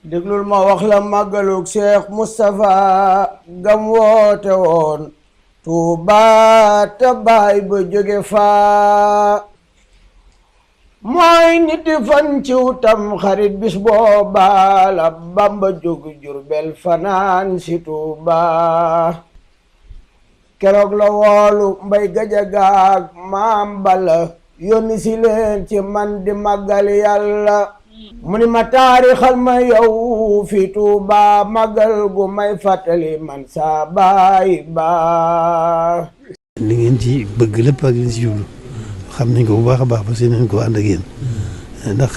déglul ma wax la màggalug Cheikh Moustapha gam woote woon Tuuba te baay ba jóge faa mooy niti fan ciw tam xarit bis booba la Bamba jóg Jurbel fanaan si Tuuba keroog la woolu Mbay Gajagaak Maam Balla yónni si leen ci man di màggal Yàlla mu ni ma taarixal ma yow fi Tuuba màggal gu may fàttali man saa baay baa li ngeen ci bëgg lépp ak ngeen ci jublu xam nañ ko bu baax a baax parce que nañ ko ànd ak yéen ndax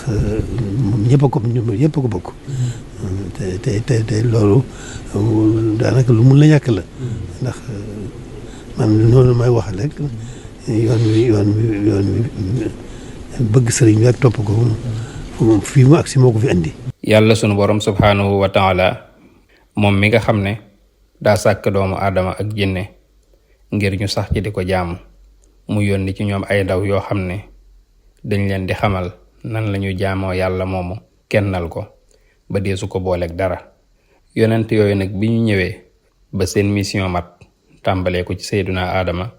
moom ñëpp a ko ñëpp a ko bokk te loolu daanaka lu mun la ñàkk la ndax man noonu may wax rek yoon wi bëgg sëriñ bi ak topp ko fii mu agsi moo ko fi andi. yàlla sunu borom subhaanahu wa taala moom mi nga xam ne daa sàkk doomu aadama ak jinne ngir ñu sax ci di ko jaamu mu yónni ci ñoom ay ndaw yoo xam ne dañ leen di xamal nan lañu jaamoo yàlla moomu kennal ko ba deesu ko booleeg dara yonent yooyu nag bi ñu ñëwee ba seen mission mat tàmbalee ko ci sayduna aadama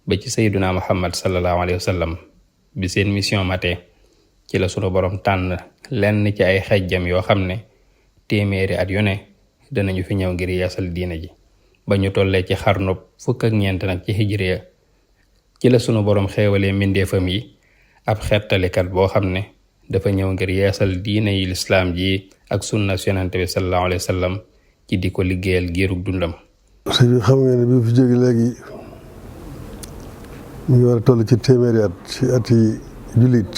ba ci sayduna muhammad sallallahu alayhi wa sallam bi seen mission matee ci la sunu borom tànn lenn ci ay xejjam yoo xam ne téeméeri at yu ne danañu fi ñëw ngir yeesal diine ji ba ñu tollee ci xarnub fukk ak ñeent nag ci hijriya ci la sunu borom xeewalee mbindeefam yi ab xettalikat boo xam ne dafa ñëw ngir yeesal diine yi lislaam ji ak sunna yonent bi sallallahu alayhi wa sallam ci di ko liggéeyal giirug dundam. sëñ bi xam nga ne bi fi jóge léegi mu ngi war a toll ci téeméeri at ci ati jullit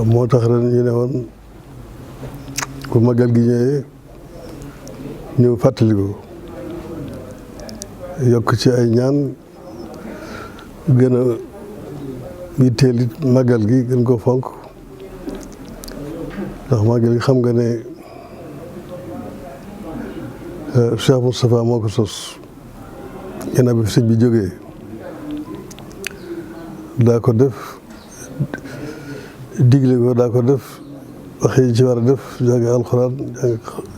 moo tax ren ñu ne woon bu magal gi ñëwee ñëw fàttali ko yokk ci ay ñaan gën a yitteel it magal gi gën ko fonk ndax magal gi xam nga ne Cheikh Moustapha moo ko sos ginnaaw bi fi sëñ bi jógee daa ko def digle ko daa ko def wax yi ci war a def jàng alxuraan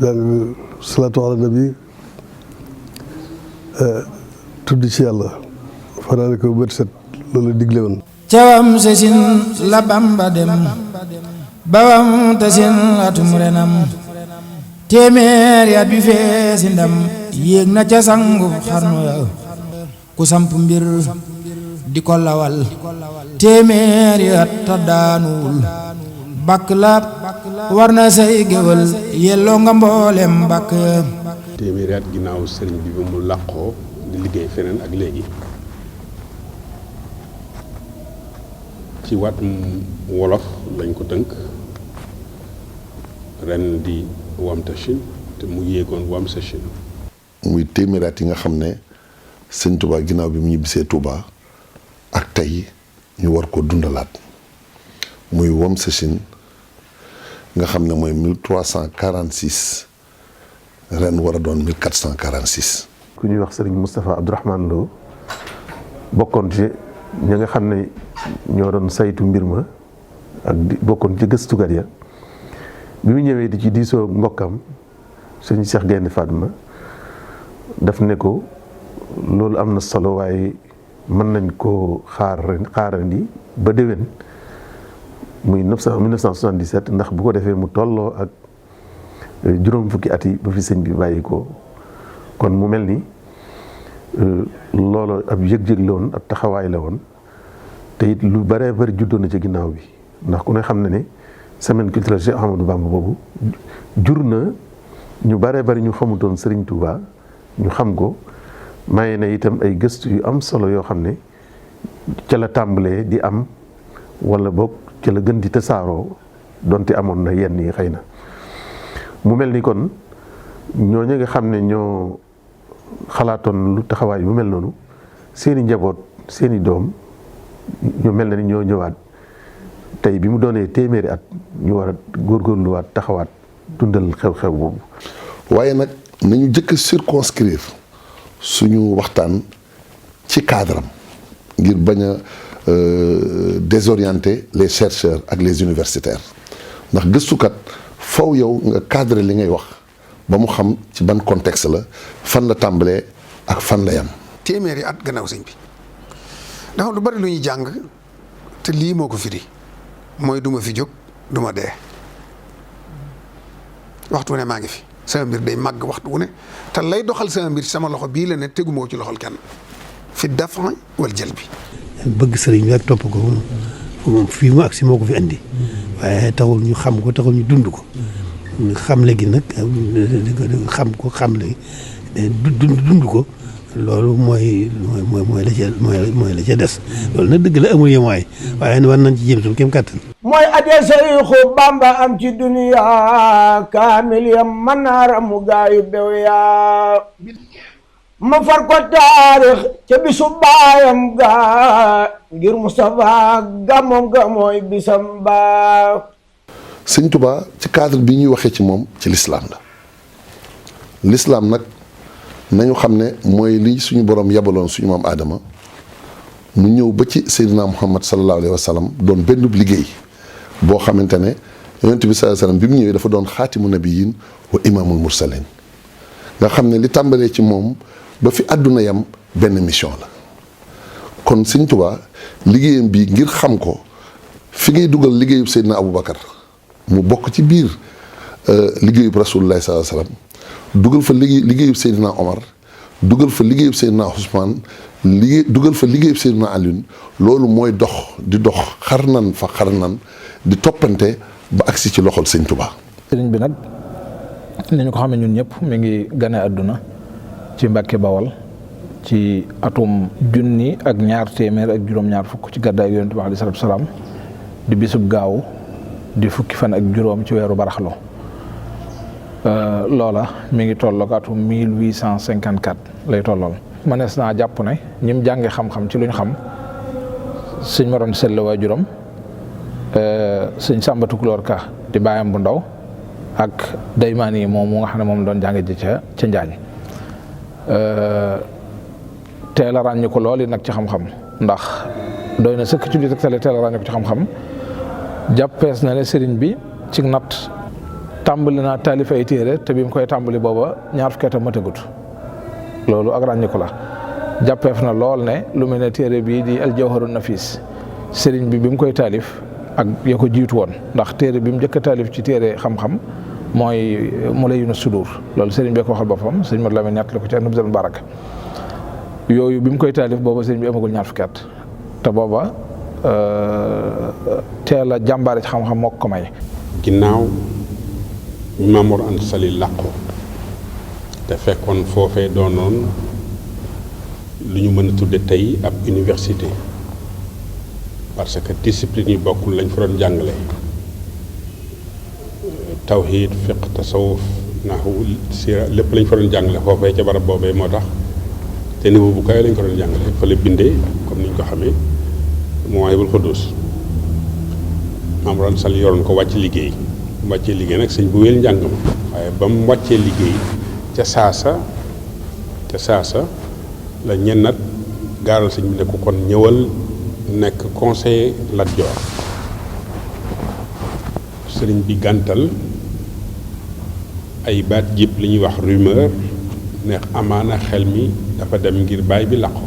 jàng salaatu ala nabi tudd ci yàlla fanaane ko bët set loolu digle woon cawam sesin la Bamba dem bawam tasin atum renam téeméer ya bi feesi ndam yéeg na ca sangu xarnu ya ku samp mbir di ko lawal téeméer ya ta daanuwul bakk la war na say géwal yelloo nga mboolem bakk téeméeri at ginnaaw sëriñ bi ba mu làqoo di liggéey feneen ak léegi ci wàttum wolof lañ ko tënk ren di Wamtashin te mu yéegoon Wamsachin. muy téeméeri at yi nga xam ne sëñ Touba ginnaaw bi mu ñibbisee Touba ak tey ñu war ko dundalaat muy Wamsachin nga xam ne mooy 1346 ren war a doon 1446. ku ñuy wax Serigne Moustapha Abdourahmane Lo bokkoon ci ñi nga xam ne ñoo doon saytu mbir ma ak bokkoon ci gëstukat ya bi mu ñëwee di ci diisoo mbokkam sëñ Cheikh Gaynde Fatma daf ne ko loolu am na solo waaye mën nañ koo xaarandi ba déwén muy 1977 ndax bu ko defee mu tolloo ak juróom fukki at yi ba fi sëñ bi bàyyi ko kon mu mel ni loolu ab yëg-yëg la woon ab taxawaay la woon te it lu bëree bëri juddoo na ci ginnaaw bi ndax ku ne xam na ne semaine culturelle Cheikh Ahmadou Bamba boobu jur na ñu bëree bëri ñu xamutoon Serigne Touba ñu xam ko maye na itam ay gëstu yu am solo yoo xam ne ca la tàmbalee di am wala boog ca la gën di tasaaroo donte amoon na yenn yi xëy na mu mel ni kon ñooñu nga xam ne ñoo xalaatoon lu taxawaay bu mel noonu seeni njaboot seeni doom ñu mel na ni ñoo ñëwaat tey bi mu doonee téeméeri at ñu war a góorgóorluwaat taxawaat dundal xew-xew boobu. waaye nag nañu jëkk circonscrire suñu waxtaan ci cadre am ngir bañ a désorienter les chercheurs ak les universitaires ndax gëstukat faw yow nga cadre li ngay wax ba mu xam ci ban contexte la, fan la tàmbalee ak fan la yam. téeméeri at gannaaw sëñ bi dafa lu bari lu ñuy jàng te lii moo ko firi mooy duma fi jóg duma dee waxtu wu ne maa ngi fi sama mbir day màgg waxtu wu ne te lay doxal sama mbir sama loxo bii la ne teguma ko ci loxol kenn fi dafa wal jël bi. bëgg sëriñ bi ak topp ko moom fii mu agsi moo ko fi andi waaye taxul ñu xam ko taxul ñu dund ko xam léegi nag xam ko xam léegi dund ko loolu mooy la ca mooy la ca des loolu nag dëgg la amul yemaay waaye war nañ ci jéem suñu kéem kàttan. mooy adee Seexu Bamba am ci duniya kaamil yam manaara mu gaayu bew yaa ma far ko taarix ca bisu baayam ga ngir Moustapha gàmmoom ga mooy bisam ba. Sëñ Tuubaa ci cadre bi ñuy waxee ci moom ci lislaam la lislaam nag nañu xam ne mooy li suñu borom yabaloon suñu maam Aadama mu ñëw ba ci Seydina Muhammad sallallahu alayhi wa sallam doon benn liggéey boo xamante ne yonent bi sallallahu alayhi wa sallam bi mu ñëwee dafa doon xaatimu nabiyin wa imaamul mursalin nga xam ne li tàmbalee ci moom ba fi àdduna yam benn mission la kon Sëñ Tuubaa liggéeyam bi ngir xam ko fi ngay dugal liggéeyub Seydina Aboubacar mu bokk ci biir liggéeyub Rasulullah sallallahu alayhi wa sallam dugal fa liggéeyub Seydina Omar dugal fa liggéeyub Seydina Ousmane dugal fa liggéeyub Seydina Alioune loolu mooy dox di dox xarnan fa xarnan di toppante ba agsi ci loxol Sëñ Tuubaa. sëriñ bi nag ni ñu ko xamee ñun ñëpp mi ngi gane àdduna ci Mbàkke Bawal ci atum 1200 ak juróom-ñaar fukk ci gàddaay Yonent bi alayhi salaatu wa salaam di bisub gaaw di fukki fan ak juróom ci weeru baraxlu loola mi ngi tolloog atum 1854 lay tollool. mënees naa jàpp ne ñi mu jàngee xam-xam ci luñ xam sëñ Mor Anta Sali waajuram sëñ Sàmba Tukulóor Ka di baayam bu ndaw ak daymaan yi moom mu nga xam ne moom doon jànge ji ca Njaañ teel a ràññi ko lool yi nag ci xam-xam ndax doy na sëkk ci li teel a ràññi ko ci xam-xam jàppees na ne sëriñ bi ci natt tàmbali naa taalif ay téere te bi mu koy tàmbali booba ñaar fukki at matagut loolu ak ràññiku la jàppeef na lool ne lu mel ne téere bii di al jawharun nafis sëriñ bi mu koy taalif ak ya ko jiitu woon ndax téere bi mu njëkk a taalif ci téere xam-xam mooy Mulayyinu Sudur loolu sëriñ bi ko waxal boppam sëriñ Mor Lamin ñett la ko ci Nubzul Mubarak yooyu bi mu koy taalif booba sëriñ bi amagul ñaar fukki at te booba teel a jàmbaare ci xam-xam moo ko may. ginnaaw Maam Mor Anta Sali làqu te fekkoon foofee doonoon lu ñu mën a tudde tey ab université parce que discipline yi bokkul lañ fa doon jàngale tawhid fiqh tasawuf nahwu sira lépp lañ fa doon jàngale foofee ca barab boobee moo tax te niveau bu kawe lañ ko doon jàngale fa la bindee comme niñ ko xamee Mawaahibul Quddus Maam Mor Anta Sali yoroon ko wàcc liggéey mu wàccee liggéey nag sëñ bu wéel njàng ma waaye ba mu wàccee liggéey ca saasa la ñennat gaaral sëñ bi ne ko kon ñëwal nekk conseiller Lat Joor sëriñ bi gàntal ay baat jib li ñuy wax rumeur ne amaana xel mi dafa dem ngir baay bi làqu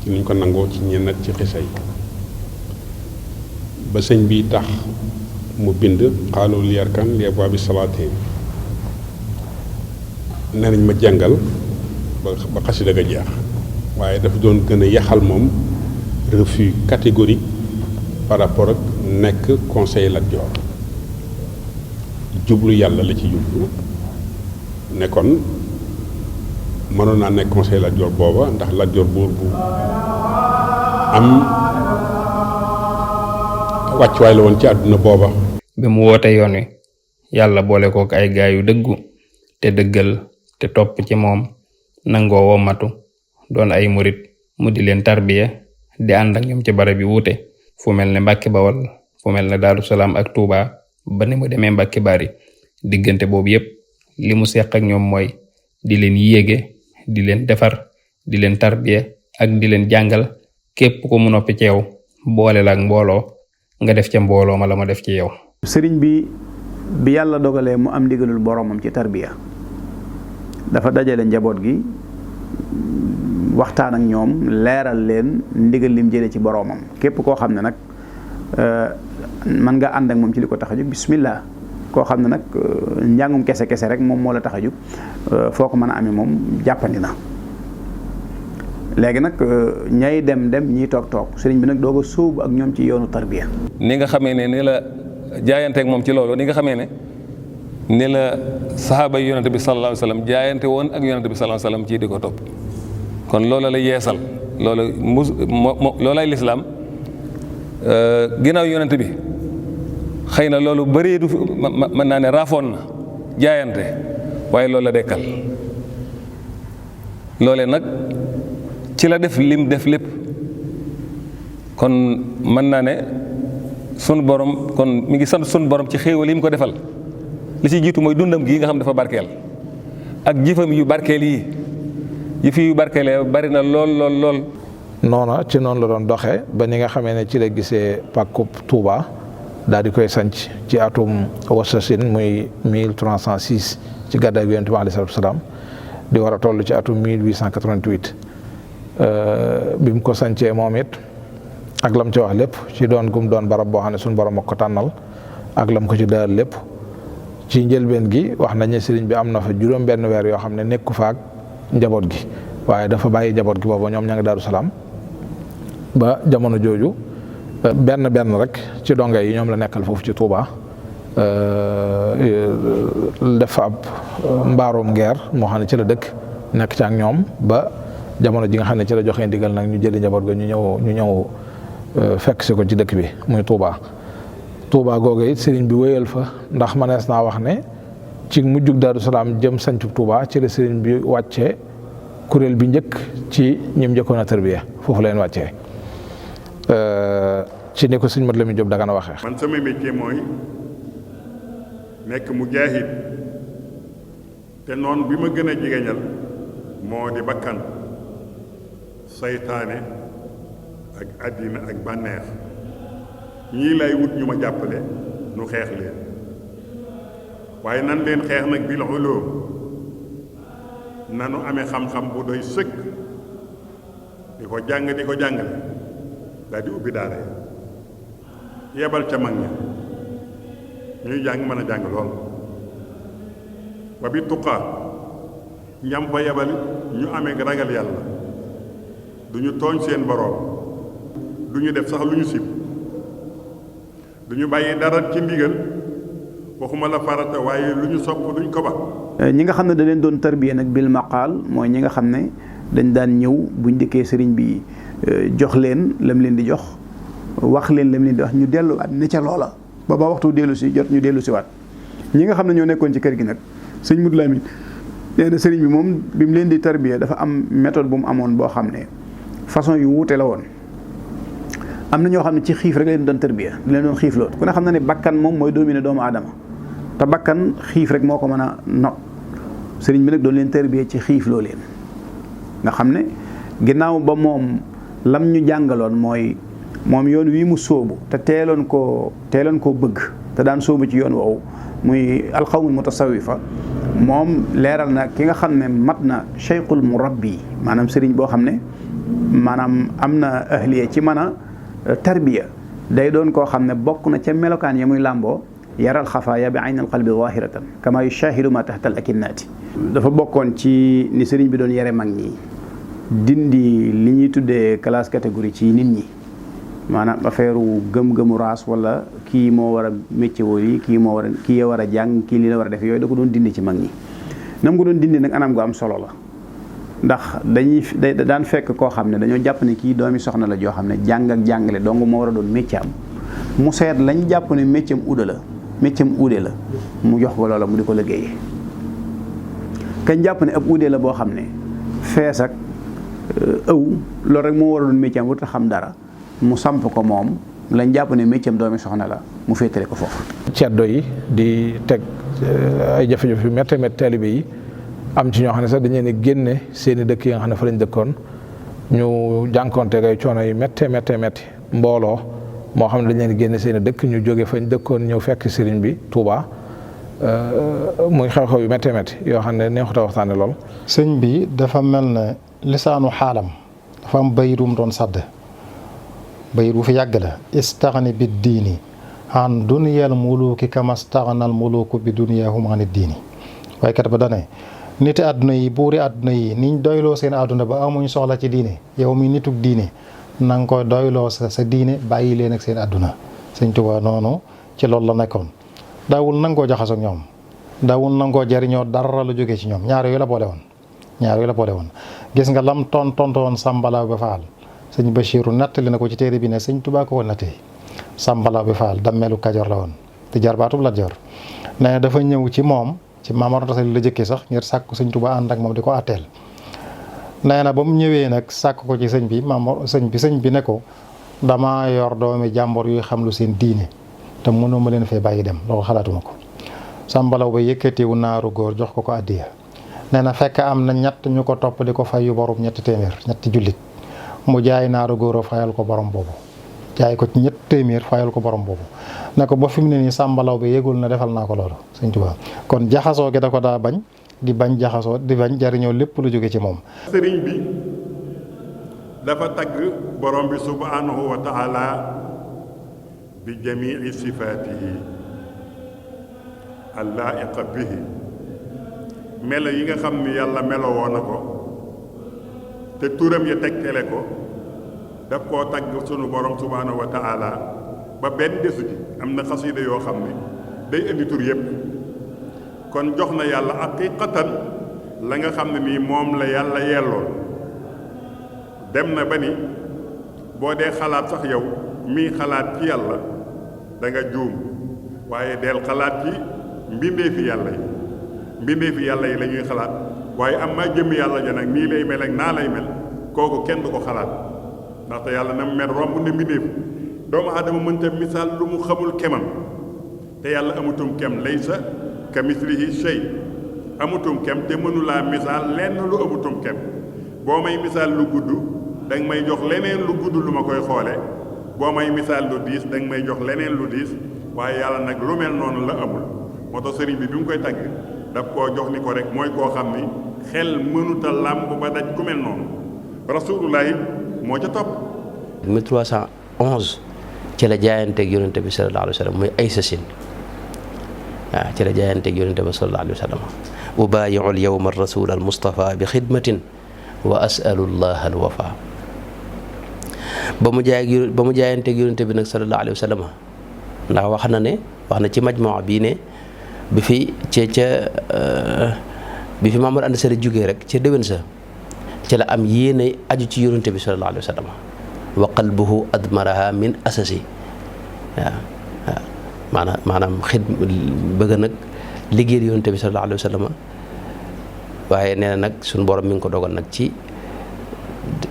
ci niñ ko nangoo ci ñennat ci xisa yi ba sëñ bi tax mu bind xaaloo li yarkan li abwaabi salaatin nee nañ ma jàngal ba xasida ga jeex waaye dafa doon gën a yaxal moom refus catégorique par rapport ak nekk conseiller Lat Joor jublu yàlla la ci jublu ne kon mënoon naa nekk conseiller Lat Joor booba ndax Lat Joor buur bu am wàccuwaay la woon ci àdduna booba. bi mu woote yoon wi yàlla boole kook ay gaay yu dëggu te dëggal te topp ci moom nangoo womatu doon ay murit mu di leen tarbiya di ànd ak ñoom ci barab yi wuute fu mel ne Mbàkke Bawal fu mel ne Daaru Salaam ak Tuuba ba ni mu demee Mbàkke Bari diggante boobu yépp li mu seq ak ñoom mooy di leen yéege di leen defar di leen tarbiya ak di leen jàngal képp ku mu noppi ci yow boole la ak mbooloo nga def ca mbooloo ma la ma def ci yow. sëriñ bi bi yàlla dogalee mu am ndigalul boromam ci tarbiya dafa dajale njaboot gi waxtaan ak ñoom leeral leen ndigal lim jëlee ci boromam képp koo xam ne nag mën nga ànd ak moom ci li ko tax a jóg bismillah koo xam ne nag njàngum kese kese rek moom moo la tax a jóg foo ko mën a amee moom jàppandi na. léegi nag ñay dem ñiy toog sëriñ bi nag doog a sóobu ak ñoom ci yoonu tarbiya. ni nga xamee ne ni la jaayanteeg moom ci loolu ni nga xamee ne ni la saxaaba yi yonante bi sallallahu alayhi wa sallam jaayante woon ak yonante bi sallallahu alayhi wa sallam ci di ko topp kon loola la yeesal loolay lislaam ginnaaw yonante bi xëy na loolu bëree du mën naa ne raafoon na jaayante waaye loolu la dekkal loole nag ci la def lim def lépp kon mën naa ne sunu borom kon mi ngi sant sunu borom ci xéewal yi mu ko defal li ci jiitu mooy dundam gii nga xam dafa barkeel ak jëfam yu barkeel yi yëf yu barkeelee bari na lool. noona ci noonu la doon doxee ba ni nga xamee ne ci la gisee pàkkub Touba daal di koy sanc ci atum wasasin muy 1306 ci gàddaay bi Yonent bi alayhi salaatu wa salaam di war a toll ci atum 1888 bi mu ko sancee moom it ak lam ci wax lépp ci doon gum doon barab boo xam ne suñu borom ak ko tànnal ak lam ko ci daal lépp ci njëlbeen gi wax nañ ne sëriñ bi am na fa juróom benn weer yoo xam ne nekku faak njaboot gi waaye dafa bàyyi njaboot gi boobu ñoom ña ngi Daaru Salaam ba jamono jooju benn rek ci donga yi ñoom la nekkal foofu ci Touba def fa ab mbaaroom ngeer moo xam ne ci la dëkk nekk ci ak ñoom ba jamono ji nga xam ne ci la joxee ndigal nag ñu jëli njaboot ga ñu ñëw fekk si ko ci dëkk bi muy Touba googu it sëriñ bi wéyal fa ndax manees naa wax ne ci mujjug Daaru Salaam jëm sancub Touba ci la sëriñ bi wàccee kuréel bi njëkk ci ñim njëkkoon a tarbiya foofu leen wàccee ci ni ko sëñ Mat Lamin Jóob Dagana waxee. man sama métier mooy nekk mujaahid te noonu bi ma gën a jegeñal moo di bakkan saytaane ak àddina ak bànneex ñii lay wut ñu ma jàppale nu xeex leen waaye nan leen xeex nag bil ulum nanu amee xam-xam bu doy sëkk di ko jàngale daal di ubbi daara yebal ca mag ña ñuy jàng mën a jàng lool wa bi tuqaa ñam fa yebal ñu amee ragal yàlla du ñu tooñ seen boroom du ñu def sax lu ñu sib du ñu bàyyi dara ci ndigal waxuma la farata waaye lu ñu sopp duñ ko ba. ñi nga xam ne da leen doon tarbiya nag bil maqaal mooy ñi nga xam ne dañ daan ñëw buñ dikkee sëriñ bi jox leen lam leen di jox wax leen lam leen di wax ñu delluwaat ne ca loola ba waxtu dellu si jot ñu dellu si waat ñi nga xam ne ñoo nekkoon ci kër gi nag sëñ Modou Lamine nee na sëriñ bi moom bi mu leen di tarbiya dafa am méthode bu mu amoon boo xam ne façon yu wuute la woon. am na ñoo xam ne ci xiif rek leen doon tarbiya di leen doon xiif lool ku ne xam na ne bakkan moom mooy dominer doomu aadama te bakkan xiif rek moo ko mën a not sëriñ bi nag doon leen tarbiya ci xiif loo leen nga xam ne ginnaaw ba moom lam ñu jàngaloon mooy moom yoon wii mu sóobu te teeloon koo bëgg te daan sóobu ci yoon woowu muy alxawmul mutasawifa moom leeral na ki nga xam ne mat na cheikhul murabbi maanaam sëriñ boo xam ne maanaam am na ahliya ci mën a tarbiya day doon koo xam ne bokk na ca melokaan ya muy làmboo yaral xafaaya bi aynal qalbi zahiratan kama yushahidu ma tahta al akinnaati dafa bokkoon ci ni sëriñ bi doon yare mag ñi dindi li ñuy tuddee classe catégorie ci nit ñi maanaam affaire gëm-gëmu raas wala kii moo war a métier yi kii war a jàng kii li la war a def yooyu da ko doon dindi ci mag ñi nam ko doon dindi nag anam gu am solo la ndax daan fekk koo xam ne dañoo jàpp ne kii doomi soxna la joo xam ne jàng ak jàngale dong moo war a doon métier am mu seet lañ jàpp ne métier am uude la mu jox ko loola mu di ko liggéeyee kañ jàpp ne ab uude la boo xam ne fees ak ëw loolu rek moo war a doon métier am warut a xam dara mu samp ko moom lañ jàpp ne métier am doomi soxna la mu féetale ko foofu. ceddo yi di teg ay jafe-jafe yu métti taalibe yi am ci ñoo xam ne sax dañu leen génne seen i dëkk yi nga xam ne fa lañ dëkkoon ñu jànkonte ay coono yu métti mbooloo moo xam ne dañu leen génne seen i dëkk ñu jóge fañ dëkkoon ñëw fekk sëriñ bi Touba muy xew-xew yu méttee métti yoo xam ne neexut a waxtaane lool. sëñ bi dafa mel ne lisaanu xaalam dafa am bayit wu mu doon sadd bayit bu fi yàgg la istaxni bi diini an duniyal muluki kama staxnal muluku bi duniyahum an diini waykat ba dane niti àdduna yi buuri àdduna yi niñ doyloo seen àdduna ba amuñ soxla ci diine yow mi nitug diine na nga koy doyloo sa diine bàyyi leen ak seen àdduna. sëñ Tuubaa noonu ci loolu la nekkoon daawul nangoo jaxasoo ak ñoom daawul nangoo jariñoo dara lu jógee ci ñoom ñaar yooyu la boole woon gis nga lam tontu woon Sàmbalaaw bi Faal sëñ Bachiru nettali na ko ci téere bi ne sëñ Tuubaa ko woon nettali Sàmbalaaw bi Faal dammeelu Kajoor la woon te jarbaatub Lat Joor nee dafa ñëw ci moom ci Maam Mor Anta Sali la jëkkee sax ngir sàkk sëñ Tuubaa ànd ak moom di ko àtteel nee na ba mu ñëwee nag sàkk ko ci sëñ bi ne ko dama yor doomi jàmbor yuy xam lu seen diine te mënuma leen fee bàyyi dem loolu xalaatuma ko. Sàmbalaw ba yëkkatiwu naaru góor jox ko addiya nee na fekk am na ñett ñu ko topp di ko fayu borom ñetti jullit mu jaay naaru góor fayal ko borom boobu jaay ko ci 3 téeméer fayal ko borom boobu ne ko ba fi mu ne nii Sàmbalaw ba yëgul na defal naa ko loolu sëñ Tuubaa kon jaxasoo gi da ko daa bañ di bañ jaxasoo di bañ jariñoo lépp lu jóge ci moom. sëriñ bi dafa tagg borom bi subhanahu wa taala bi jamii sifaatihi allaa'iqa bihi melo yi nga xam ni yàlla melowoo na ko te turam ya tegtale ko daf koo tagg sunu borom subhanahu wa taala ba benn desu ci am na xasida yoo xam ne day indi tur yépp kon jox na yàlla haqiqatan la nga xam ne nii moom la yàlla yelloon dem na ba ni boo dee xalaat sax yow mii xalaat ci yàlla da nga juum waaye deel xalaat ci mbindeefi yàlla yi la ñuy xalaat waaye am maa jëmm yàlla ja nag nii lay mel ak naa lay mel kooku kenn du ko xalaat ndaxte yàlla na mel romb ne mbindeef doomu aadama mënta misaal lu mu xamul kemam te yàlla amutum kem laysa ka mislihi shay amutum kem te mënulaa misaal lenn lu amutum kem boo may misaal lu gudd danga may jox leneen lu gudd lu ma koy xoole boo may misaal lu diis danga may jox leneen lu diis waaye yàlla nag lu mel noonu la amul moo tax sëriñ bi mu koy tagg daf koo jox ni ko rek mooy koo xam ni xel mënuta làmb ba daj ku mel noonu rasulullahi moo ca topp 1311 ci la jaayanteeg yonente bi sallallahu alayhi wa sallam muy ay sasin waaw ci la jaayanteeg yonente bi sallallahu alayhi wa sallam ubaayiu al yawma rasul al mustafa bi xidmatin wa asalu llah al wafa ba mu jaayanteeg yonente bi nag sallallahu alayhi wa sallam ndax wax na ci majmua bii ne bi fi Maam Mor Anta Sali jógee rek ca déwén sa ci la am yéene aju ci yonente bi sallallahu alayhi wa sallam wa qalbuhu admaraha min asasi waaw maanaam bëgg nag liggéeyal yonente bi sallallahu alayhi wa sallam waaye nee na nag suñu borom mi ngi ko dogal nag ci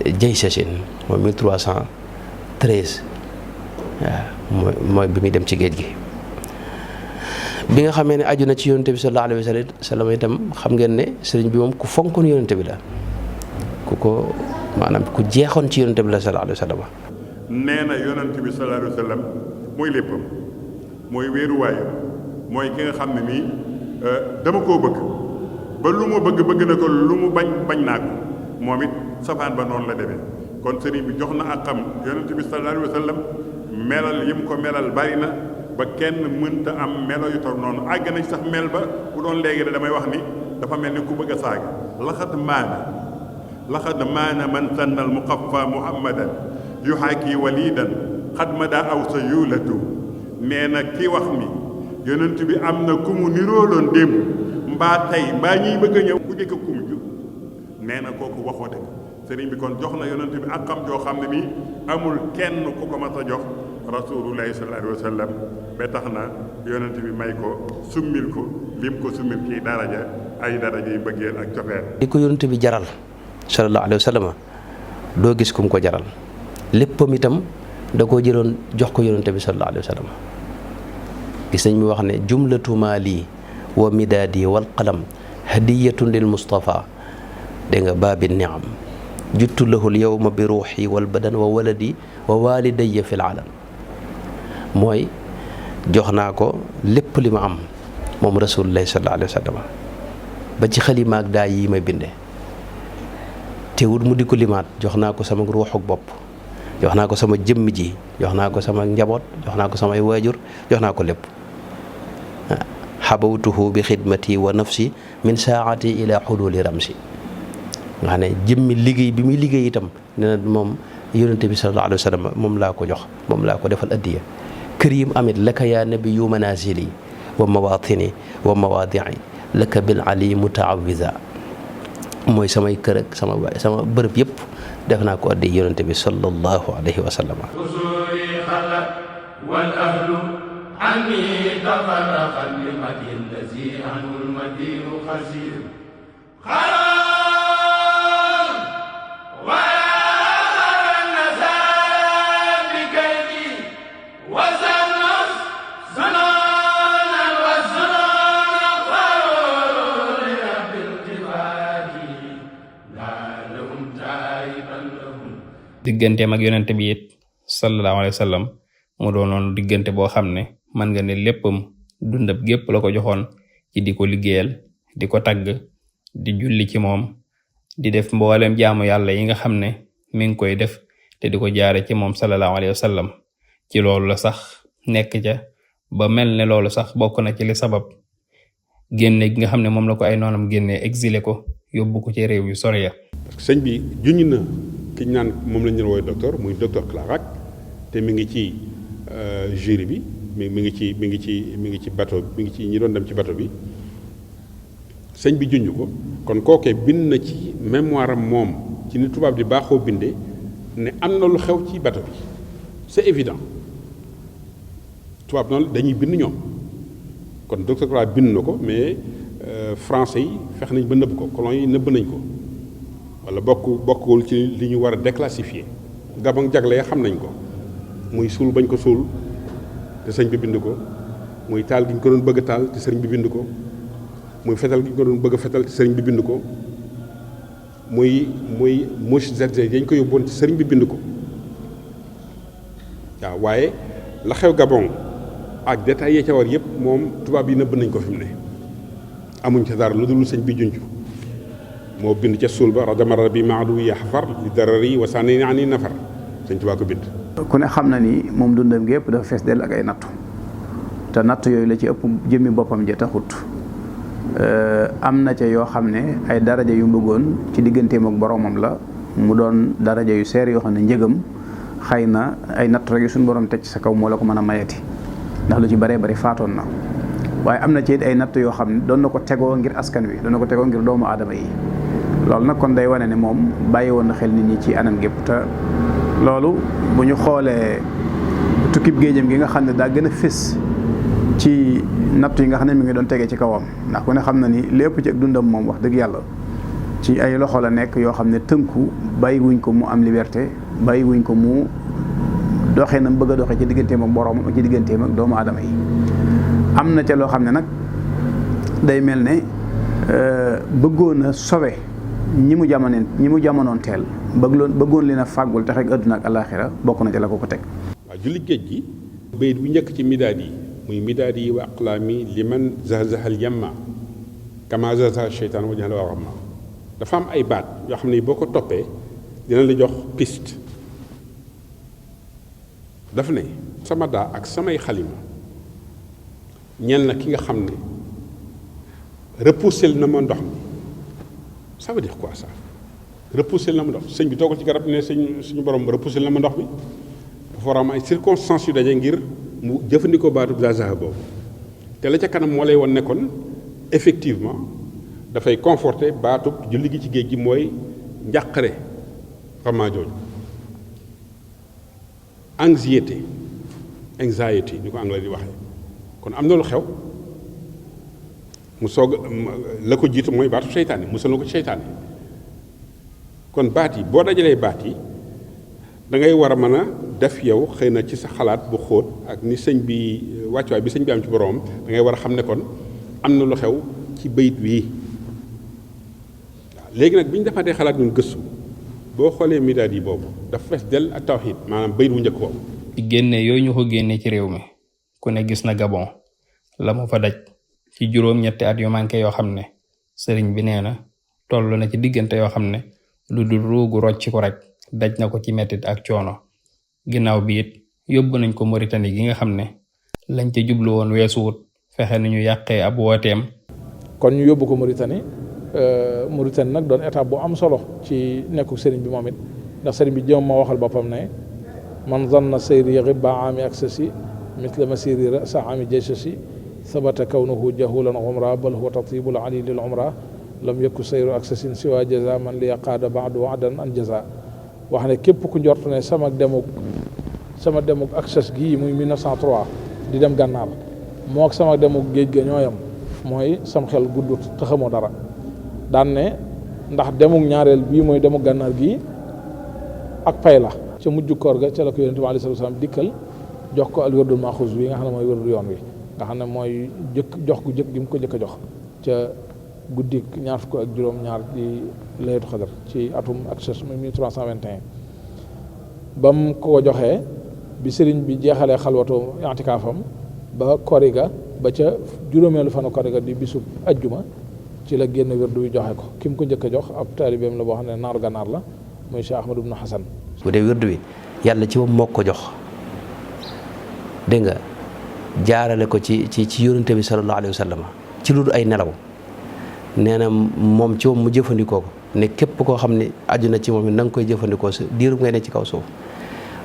jëy sasin mooy 1313 waaw mooy bi muy dem ci géej gi bi nga xamee ne aju na ci yonente bi sallallahu alayhi wa sallam itam xam ngeen ne sëriñ bi moom ku fonkoon yonente bi la ku jeexoon ci yonente bi la sallallahu alayhi wa sallam nee na yonente bi sallallahu alayhi wa sallam mooy léppam mooy wéeruwaayam mooy ki nga xam ne nii dama koo bëgg ba lu mu bëgg na ko lu mu bañ naa ko moom it safaan ba noonu la demee kon sëriñ bi jox na ak xam yonente bi sallallahu alayhi wa sallam melal yi mu ko melal bari na ba kenn mënta am melo yu toog noonu àgg nañ sax mel ba bu doon léegi de damay wax ni dafa mel ni ku bëgg a saaga laxad maana man sannal muqaffa muhammadan yuhaaki walidan xad ma daa aw sa yuulatu nee na ki wax ni yonent bi am na ku mu nirooloon démb mbaa tey mbaa ñiy bëgg a ñëw ku jëkk kum ju nee na kooku waxoo de sëriñ bi kon jox na yonent bi ak xam joo xam ne nii amul kenn ku ko mas a jox rasulullahi sallallahu alayhi wa sallam ba tax na yonent bi may ko summil ko lim ko summil kii daraja ay daraja yu bëggeel ak cofeel li ko yonent bi jaral sallallahu alayhi wa sallam doo gis kum ko jaral léppam itam da koo jëloon jox ko yonent bi sallallahu alayhi wa sallam gis nañ mu wax ne jumlatu maali wa midaadi wal qalam hadiyatun lil mustafa dégg nga baabi niam juttu lahu l yawma bi ruuxi wal badan wa waladi wa walidayya fil alam mooy jox naa ko lépp li ma am moom rasulullahi sallallahu alayhi wa sallam ba ci xalima ak daa yi may binde teewul mu di ko limaat jox naa ko sama ruuxuk bopp, jox naa ko sama jëmm ji, jox naa ko sama njaboot, jox naa ko samay waajur, jox naa ko lépp. xabawtuhu bi xidmati wa nafsi min saati ila xululi ramsi. nga xam ne jëmmi liggéey bi muy liggéey itam nee na moom yonente bi sallallahu alayhi wa sallam moom laa ko jox, moom laa ko defal addiya. kër yi mu amit laka yaa nabi yu manazili wa mawatini wa mawaadii laka bil ali mutaawiza. mooy samay kër ak sama bërëb yëpp def naa ko addi yonente bi sallallahu alayhi wa sallam. wal ahlu anni tafarraqan li madin lazi anul madinu xasir digganteem ak yonente bi it sallallahu alayhi wa sallam mu doonoon diggante boo xam ne man nga ne léppam dundab gépp la ko joxoon ci di ko liggéeyal, di ko tagg, di julli ci moom, di def mboolem jaamu yàlla yi nga xam ne mi ngi koy def te di ko jaare ci moom sallallahu alayhi wa sallam. ci loolu la sax nekk ca ba mel ne loolu sax bokk na ci li sabab génne gi nga xam ne moom la ko ay noonam génne exilé ko yóbbu ko ci réew yu sori ya. parce que sëñ bi juñ na ki ñu naan moom lañ leen woowee docteur muy docteur Clarac te mi ngi ci jury bi mi ngi ci bateau mi ngi ci ñi doon dem ci bateau bi sëñ bi junj ko kon kookee bind na ci mémoire am moom ci ni tubaab di baaxoo bindee ne am na lu xew ci bateau bi c'est évident tubaab noonu dañuy bind ñoom kon docteur Clarac bind na ko mais français yi fex nañ ba nëbb ko colon yi nëbb nañ ko wala bokkul ci li ñu war a déclassifier Gabon jagle xam nañ ko muy suul bañ ko suul te sëñ bi bind ko muy taal gi ñu ko doon bëgg a taal te sëriñ bi bind ko muy fetal gi ñu ko doon bëgg a fetal te sëriñ bi bind ko muy mouche ZZ yañ ko yóbboon te sëriñ bi bind ko waaw waaye la xew Gabon ak détails yi ca war yëpp moom tubaab yi nëbb nañ ko fi mu ne amuñ ca dara lu dul sëñ bi junj moo bind ca suul ba radama rabbi maadu yaxfar li darari wa sànni ani nafar sëñ Tuubaa ko bind. ku ne xam na ni moom dundam gi yëpp dafa fees dell ak ay nattu te nattu yooyu la ci ëpp jëmmi boppam ja taxut am na ca yoo xam ne ay daraja yu bëggoon ci digganteem ak boromam la mu doon daraja yu seer yoo xam ne njëgam xëy na ay natt rek yu suñu borom teg ci sa kaw moo la ko mën a mayati ndax lu ci baree bari faatoon na waaye am na ci ay natt yoo xam ne doon na ko tegoo ngir askan wi doon na ko tegoo ngir doomu aadama yi loolu nag kon day wane ne moom bàyyi woon na xel nit ñi ci anam gépp te loolu bu ñu xoolee tukkib géejam gi nga xam ne daa gën a fés ci natt yi nga xam ne mi ngi doon tegee ci kawam ndax ku ne xam na ni lépp ci ak dundam moom wax dëgg yàlla ci ay loxo la nekk yoo xam ne tënku bàyyi wuñ ko mu am liberté bàyyi wuñ ko mu doxee na bëgg a doxee ci digganteem ak boroomam ak ci digganteem ak doomu aadama yi am na ca loo xam ne nag day mel ne bëggoon a sowe ñi mu jamonoon teel bëggoon leen a fàggul tax ak àdduna ak alaaxira bokk na ca la ko teg. waaw julli géej gi bayit bu njëkk ci midaad yi muy midaad yi wa aqlaami liman zahzahal yamma kama zahzaha sheytaan wa jahal wa ramma dafa am ay baat yoo xam ne boo ko toppee dina la jox piste daf ne sama daa ak samay xalima ñel na ki nga xam ne repoussé na ma ndox mi ça veut dire quoi ça repoussé na ma ndox sëñ bi toogal ci garab ne suñu borom repoussé na ma ndox mi dafa war a am ay circonstances yu daje ngir mu jëfandikoo baatu zazaha boobu te la ca kanam moo lay won ne kon effectivement dafay conforter baatu julli gi ci géej gi mooy njàqare xamaa jooju anxiety ni ko anglais di waxee kon am na lu xew mu soog la ko jiitu mooy baatu seytaane musal na ko ci seytaane kon baat yi boo dajalee baat yi da ngay war a mën a def yow xëy na ci sa xalaat bu xóot ak ni sëñ bi wàccuwaay bi sëñ bi am ci boroom da ngay war a xam ne kon am na lu xew ci bayit wii waaw léegi nag bi ñu defaatee xalaat ñun gëstu boo xoolee midaad yi boobu dafa fees dell ak tawxiid maanaam bayit wu njëkk boobu. ci génne yooyu ñu ko génne ci réew mi ku ne gis na Gabon la mu fa daj ci juróom-ñetti at yu manqué yoo xam ne sëriñ bi nee na toll na ci diggante yoo xam ne lu dul ruugu rocc ko rek daj na ko ci mettit ak coono. ginnaaw bi it yóbbu nañ ko Mauritanie gi nga xam ne lañ ca jublu woon weesuwut fexe nañu yàqee ab wooteem. kon ñu yóbbu ko Mauritanie Mauritanie nag doon étape bu am solo ci nekku sëriñ bi moom it ndax sëriñ bi jëm ma waxal boppam ne man zanna sayri ghibba aami aksasi misla masiri rasa aami jaysasi sabata kawnuhu jahulan umra bal huwa tatibul ali lil umra lam yakku sayru aksasin siwa jaza man li yaqaada baadu waadan an jaza wax ne képp ku njort ne sama demuk aksas gii muy 1903 di dem gànnaar moo ak sama demuk géej ga ñooyam mooy sam xel guddut te xamoo dara daan ne ndax demuk ñaareel bii mooy demuk gànnaar gii ak pay la ca mujj koor ga ca la ko yonent bi alayhi salaam dikkal jox ko al wérdul maxuus bi nga xam ne mooy wérdu yoon wi nga xam ne mooy jox gu jëkk gi mu ko jëkk a jox ca guddi ñaar fukk ak juróom-ñaar di laylatul qadr ci atum ak 1321 ba mu ko joxee bi sëriñ bi jeexalee xalwatu i'tikaafam ba koriga ba ca juróomeelu fanu koriga di bisub ajjuma ci la génn wérdu wi joxe ko ki mu ko njëkk a jox ab taalibeem la boo xam ne naaru gànnaar la muy Cheikh Ahmadou ibn Hasan. bu dee wérdu wi yàlla ci moom moo ko jox dégg nga jaarale ko ci yonente bi sallallahu alayhi wa sallam ci lu dul ay nelaw nee na moom ci moom mu jëfandikoo ko ne képp koo xam ne aju na ci moom it na nga koy jëfandikoo si diiru ngay ne ci kaw suuf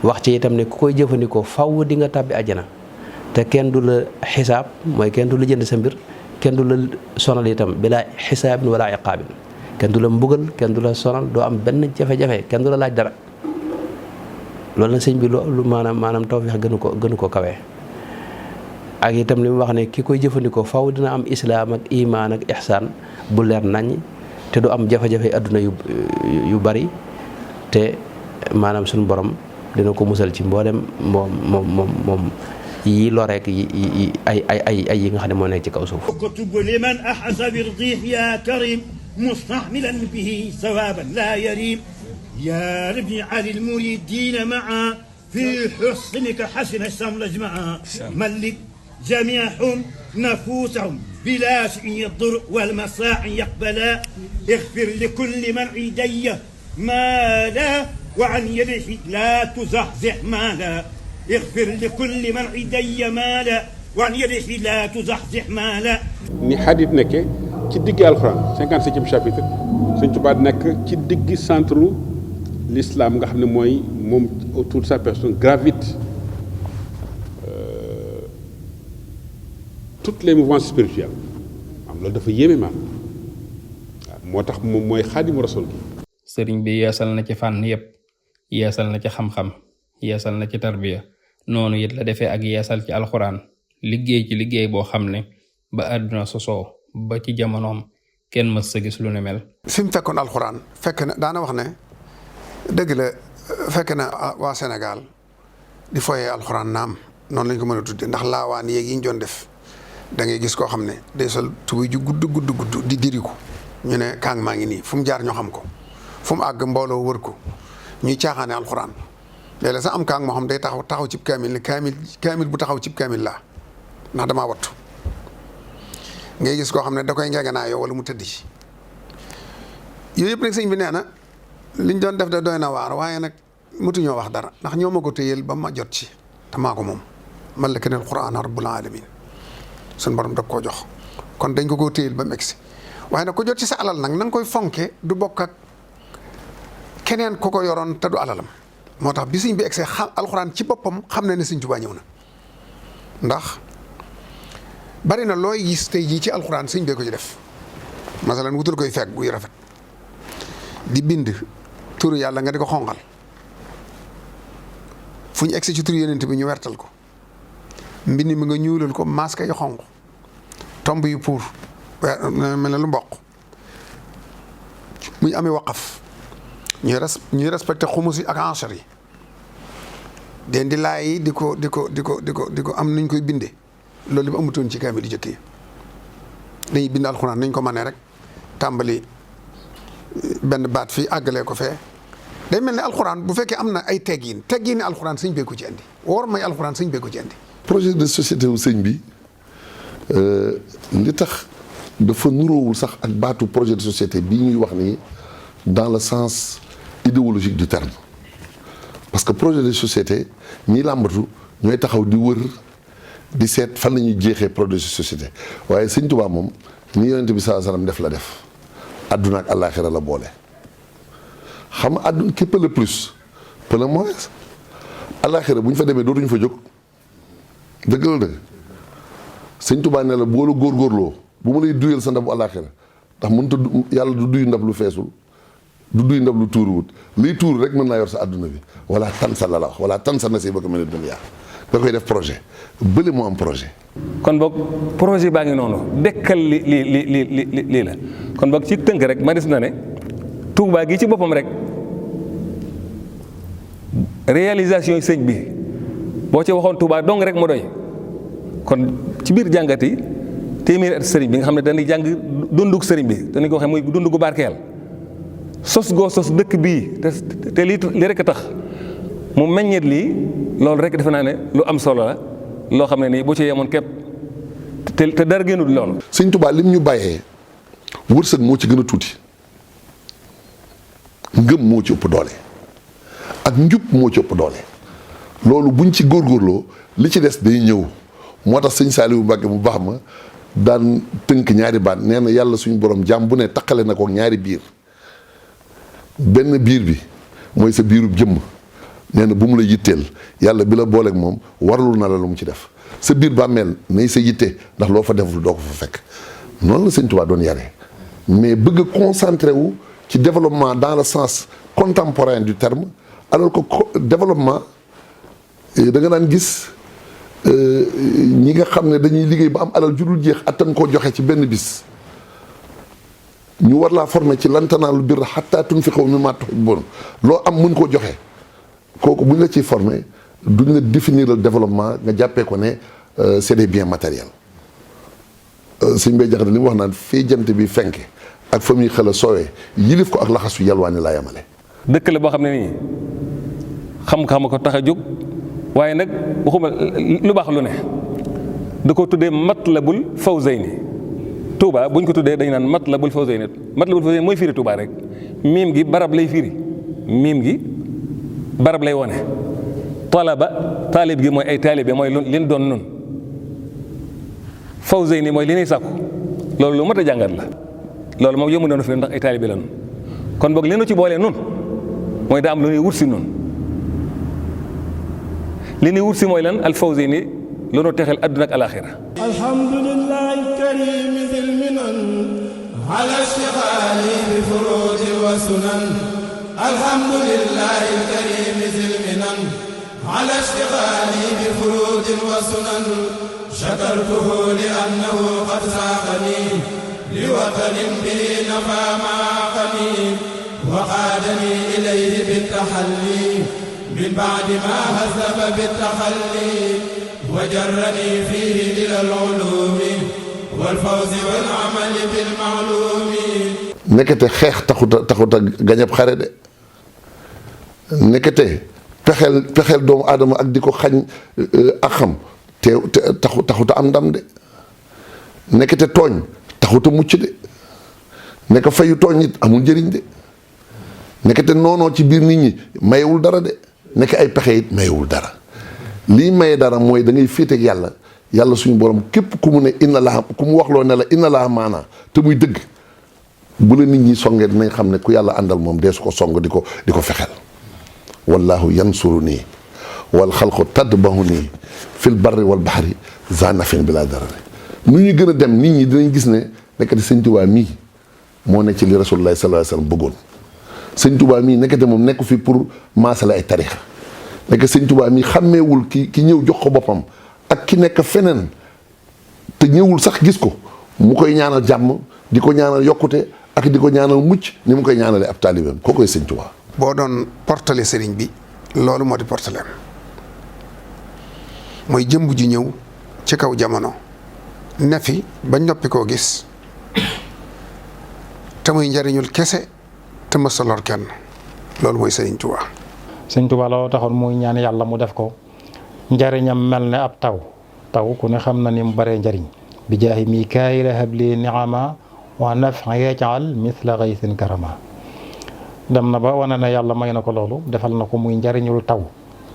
wax ci itam ne ku koy jëfandikoo faw di nga tàbbi àjjana te kenn du la xisaab mooy kenn du la jënd sa mbir kenn du la sonal itam bilaa xisaabin wala iqaabin kenn du la mbugal kenn du la sonal doo am benn jafe-jafe kenn du la laaj dara loolu nag sëñ bi lu maanaam tawfeex gënu ko kawee ak itam li mu wax ne ki koy jëfandikoo faw dina am islaam ak imaan ak ihsaan bu leer nañ te du am jafe-jafe adduna yu bari te maanaam suñu borom dina ko musal ci mboolem moom yi loreek yi ay yi nga xam ne moo nekk ci kaw suuf. اكتب لمن أحس برضيح يا كريم مستحملا به ثوابا لا يريم يا ربي علي المريدين معا في حسنك حسن الشمل جمعا ملك جميعهم نفوسهم بلا شيء يضر والمساع يقبلا اغفر لكل من عيدي مالا وعن يده لا تزحزح مالا اغفر لكل من عيدي مالا وعن يده لا تزحزح مالا ni xadit nekke ci diggi alxuraan 57e chapitre Sëñ Tuubaa nekk ci diggi centre l'islam nga xam ne mooy moom autour de sa personne gravite toutes les mouvances spirituelles am loolu dafa yéeme maam waaw moo tax moom mooy xaadimu rasul gi sëriñ bi yeesal na ci fànn yépp yeesal na ci xam-xam yeesal na ci tarbiya noonu it la defee ak yeesal ci alxuraan liggéey boo xam ne ba àdduna sosoo ba ci jamonoom kenn mës sa gis lu ne mel. fi mu fekkoon alxuraan fekk na daana wax ne dëgg la fekk na waa Sénégal di foyee alxuraan naam noonu lañ ko mën a tuddee ndax laawaan yeeg yi ñu doon def da ngay gis koo xam ne day sol tubuy ju gudd di diriku ñu ne kaang maa ngi nii fu mu jaar ñoo xam ko fu mu àgg mbooloo wër ko ñuy caaxaane alxuraan léeg-léeg sax am kaang moo xam day taxaw cib kaamil ne kaamil bu taxaw cib kaamil laa ndax damaa wattu ngay gis koo xam ne da koy ngeeganaayoo wala mu tëdd ci yooyu yëpp nag sëñ bi nee na liñ doon def de doy na waar waaye nag mutuñoo wax dara ndax ñoo ma ko téyeel ba ma jot ci te maa ko moom man la keneen quraan rabbul alamin suñ borom da koo jox kon dañ ko téyeel ba mu egsi waaye nag ko jot ci sa alal nag na nga koy fonke du bokk ak keneen ku ko yoroon te du alalam moo tax bi sëñ bi egsee alxuraan ci boppam xam na ne sëñ Tuubaa ñëw na ndax bari na looy gis tey jii ci alxuraan sëñ bee ko ci def masalan wutul koy fekk buy rafet di bind turu yàlla nga di ko xonqal fu ñu egsi ci turu yonent bi ñu wertal ko mbind mi nga ñuulal ko masque yu xonq tomb yu pour mel na lu mboq muy amee waqaf ñuy respecté xumus yi ak anchar yi den di laay yi di ko am nañ koy bindee loolu bi amutoon ci kaamil di jëkk yi dañuy bind alxuraan nañ ko mënee rek tàmbali benn baat fii àggalee ko fee day mel ne alxuraan bu fekkee am na ay teggiin ni alxuraan sëñ bee ko ci andi war may alxuraan sëñ bee ko ci andi. projet de société wu sëñ bi li tax dafa nuroowul sax ak baatu projet de société bii ñuy wax nii dans le sens idéologique du terme parce que projet de société ñi làmbatu ñooy taxaw di wër di seet fan la ñuy jeexee projet de société waaye Sëñ Tuubaa moom ni Yonent bi sallallahu alayhi wasallam def la def àdduna ak àllaaxira la boole xam nga àdduna qui peut le plus peut le moins àllaaxira bu ñu fa demee dootuñu fa jóg dëgg la dëgg Sëñ Tuubaa ne la boo la góorgóorloo bu ma lay duyal sa ndabu àllaaxira ndax mënut a yàlla du duy ndab lu feesul du duy ndab lu tuuruwut liy tuur rek mën naa yor sa àdduna bi wala tansa la wax wala tansa nasiibaka mina dunya da koy def projet bële moo am projet. kon boog projet baa ngi noonu dekkal lii la kon boog ci tënk rek ma des na ne Touba gi ci boppam rek réalisation yi sëñ bi boo ci waxoon Touba dong rek mu doy kon ci biir jàngat yi téeméeri at sëriñ bi nga xam ne dañuy jàng dundug sëriñ bi dañu ko waxee muy dund gu barkeel sos goo sos dëkk bii te lii rek a tax mu meññeet lii loolu rek defe naa ne lu am solo la loo xam ne nii bu ci yemoon képp te dara génnul loolu. Sëñ Tuubaa lim ñu bàyyee wërsëg moo ci gën a tuuti ngëm moo ci ëpp doole ak njub moo ci ëpp doole loolu buñ ci góorgóorloo li ci des day ñëw moo tax sëñ Saliou Mbacke mu baax ma daan tënk ñaari baat nee na yàlla suñu borom jàmm bu ne taqale na ko ñaari biir benn biir bi mooy sa biirub jëmm nee na bu mu la yitteel yàlla bi la booleeg moom warlul na la lu mu ci def sa biir bàmmeel nay sa yitte ndax loo fa deful doo ko fa fekk noonu la Sëñ Tuubaa doon yare mais bëgg a concentré wu ci développement dans le sens contemporain du terme alors que développement da nga daan gis ñi nga xam ne dañuy liggéey ba am alal ju dul jeex attan koo joxe ci benn bis ñu war laa former ci lan tanaalul birra hattaa tunfiqu mimmaa tuhibbuun loo am mën koo joxe kooku bu ñu la ciy former duñ la définir le développement nga jàppee ko ne c'est des biens matériels. Sëñ Bay Jaxate li mu wax naan fii jant bi fenke ak fa muy xel a soowee yilif ko ak laxasu yalwaani laa yamale. dëkk la boo xam ne nii xam-xam ko tax a jóg waaye nag waxuma lu baax lu ne da ko tuddee Matlabul Fawzayni Touba buñ ko tuddee dañ naan Matlabul Fawzayni Matlabul Fawzayni mooy firi Touba rek miim gi barab lay firi miim gi barab lay wone talaba taalib gi mooy ay taalibe mooy leen doon nun Fawzayni mooy li ñuy sàkku loolu lu mat a jàngat la loolu moom yëmu noonu fi ndax ay taalibe la nun kon boog leenu ci boolee nun mooy daa am lu ñuy wut si nun li ñuy wut si mooy lan al Fawzayni lu nu texel adduna ak alaxira alhamdulillahi karim zil minan ala ishtighali bi furud wa sunan alhamdulillahi karim zil minan ala ishtighali bi furud wa sunan shakartuhu li annahu qad saqani li watanin bi nafa ma qani wa qadani ilayhi bit tahalli min ba'di ma hazaba bit takhalli wa jarrani fihi ila al-ulumi wal fawzi wal amali bil ma'lumi. nekkete xeex taxut a gañab xare de nekkete pexeel doomu aadama ak di ko xañ ak xam te taxut a am ndam de nekkete tooñ taxut a mucc de nekk fayu tooñ it amul njëriñ de nekkete noonoo ci biir nit ñi mayewul dara de nekk ay pexe it mayewul dara lii maye dara mooy da ngay féeteeg yàlla yàlla suñu borom képp ku mu ne inna laa ku mu waxloo ne la inna laa maanaa te muy dëgg bu la nit ñi songee dinañ xam ne ku yàlla àndal moom dee su ko song di ko fexeel wallahu yansuru nii wal xalqu tadbahu nii fil barri wal bahri zanafin bi laa darari nu ñu gën a dem nit ñi dinañ gis ne nekkati sëñ Tuubaa mii moo ne ci li rasulullahi sallallahu alayhi wasallam bëggoon sëñ Tuubaa mii nekkati moom nekku fi pour maasala ay tarixa nekk sëñ Tuubaa mii xàmmeewul ki ñëw jox ko boppam ak ki nekk feneen te ñëwul sax gis ko mu koy ñaanal jàmm di ko ñaanal yokkute ak di ko ñaanal mucc ni mu koy ñaanalee ab taalibeem koo koy sëñ Tuubaa. boo doon portale sëriñ bi loolu moo di portaleem mooy jëmb ji ñëw ci kaw jamono ne fi ba ñoppi koo gis te muy njariñul kese te mësa lor kenn loolu mooy sëriñ Tuubaa. sëñ Tuubaa loolu taxoon muy ñaan yàlla mu def ko njariñam mel ne ab taw ku ne xam na ni mu baree njariñ bi jaahi mikaayila habli niama wa nafa yajal mithla gaysin karama. dem na ba wane na yàlla may na ko loolu defal na ko muy njariñul taw.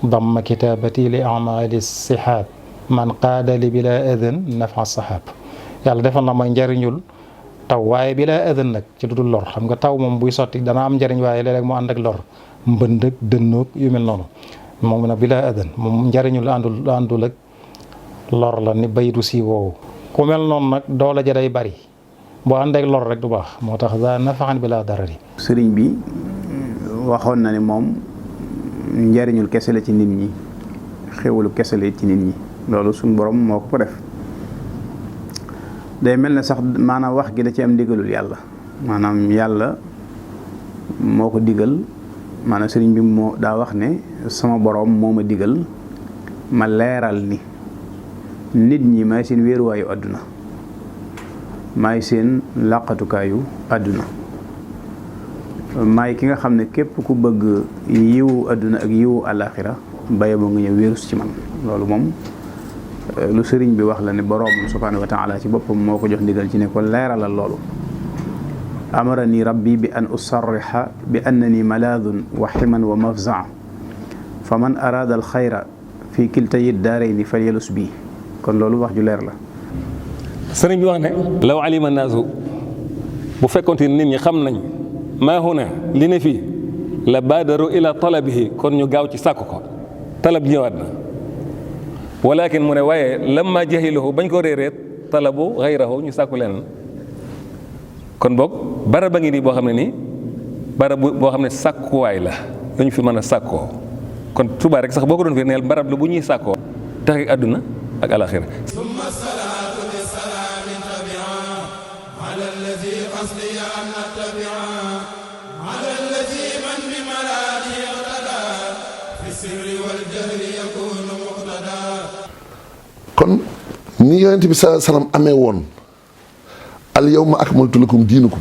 damma kitaabati li amali sihaab man qaada li bila adan nafa sahaab. yàlla defal na may njariñul taw waaye bila adan nag ci dudul lor. xam nga taw moom buy sotti dana am njariñ waaye léeg-léeg mu ànd ak lor mbënd ak dënnoog yu mel noonu moom nag bila adan moom njariñul àndul ak lor la ni baydu si woowu. ku mel noonu nag doole ja day bari boo ànd ak lor rek du baax moo tax daa nafaxan bi laa darari. sëriñ bi waxoon na ne moom njariñul kese la ci nit ñi xéwalu kese la ci nit ñi loolu suñu borom moo ko def. day mel ne sax maanaam wax gi da ci am ndigalul yàlla maanaam yàlla moo ko digal maanaam sëriñ bi moo daa wax ne sama borom moo ma digal ma leeral ni nit ñi maay seen wéeruwaayu àdduna maay seen làqatukaayu àdduna maay ki nga xam ne képp ku bëgg yiwu àdduna ak yiwu àllaaxira baye boo nga ñëw wéerus ci man. loolu moom lu sëriñ bi wax la ne borom subhaanahu wa taala ci boppam moo ko jox ndigal ci ne ko leeralal loolu. amarani rabbi bi an usarriha bi annani malaadun wa ximan wa mafzaa fa man araada al xayra fi kiltayi daarayni falyalus bii. kon loolu wax ju leer la. sëriñ bi wax ne law alima naasu bu fekkonte nit ñi xam nañ maa huna li ne fii la baadaru ila talabihi kon ñu gaaw ci sàkk ko talab ñëwaat na walakin mu ne waaye lamma jahiluhu bañ ko réeréet talabu xayrahu ñu sàkku leen kon boog barab ba ngi nii boo xam ne nii barab boo xam ne sàkkuwaay la dañu fi mën a sàkkoo kon Tuubaa rek sax boo ko doon fi neel barab la bu ñuy sàkkoo tax ak àdduna ak alaxira. summa salaatu bi salaamin tabia ala alladi qasdiya an attabia ala alladi man bi maraadi iqtada fi sirri wal jahri yakunu muqtada. kon ni yonent bi sallallahu alayhi wasallam amee woon al yawma akmaltu lakum diinukum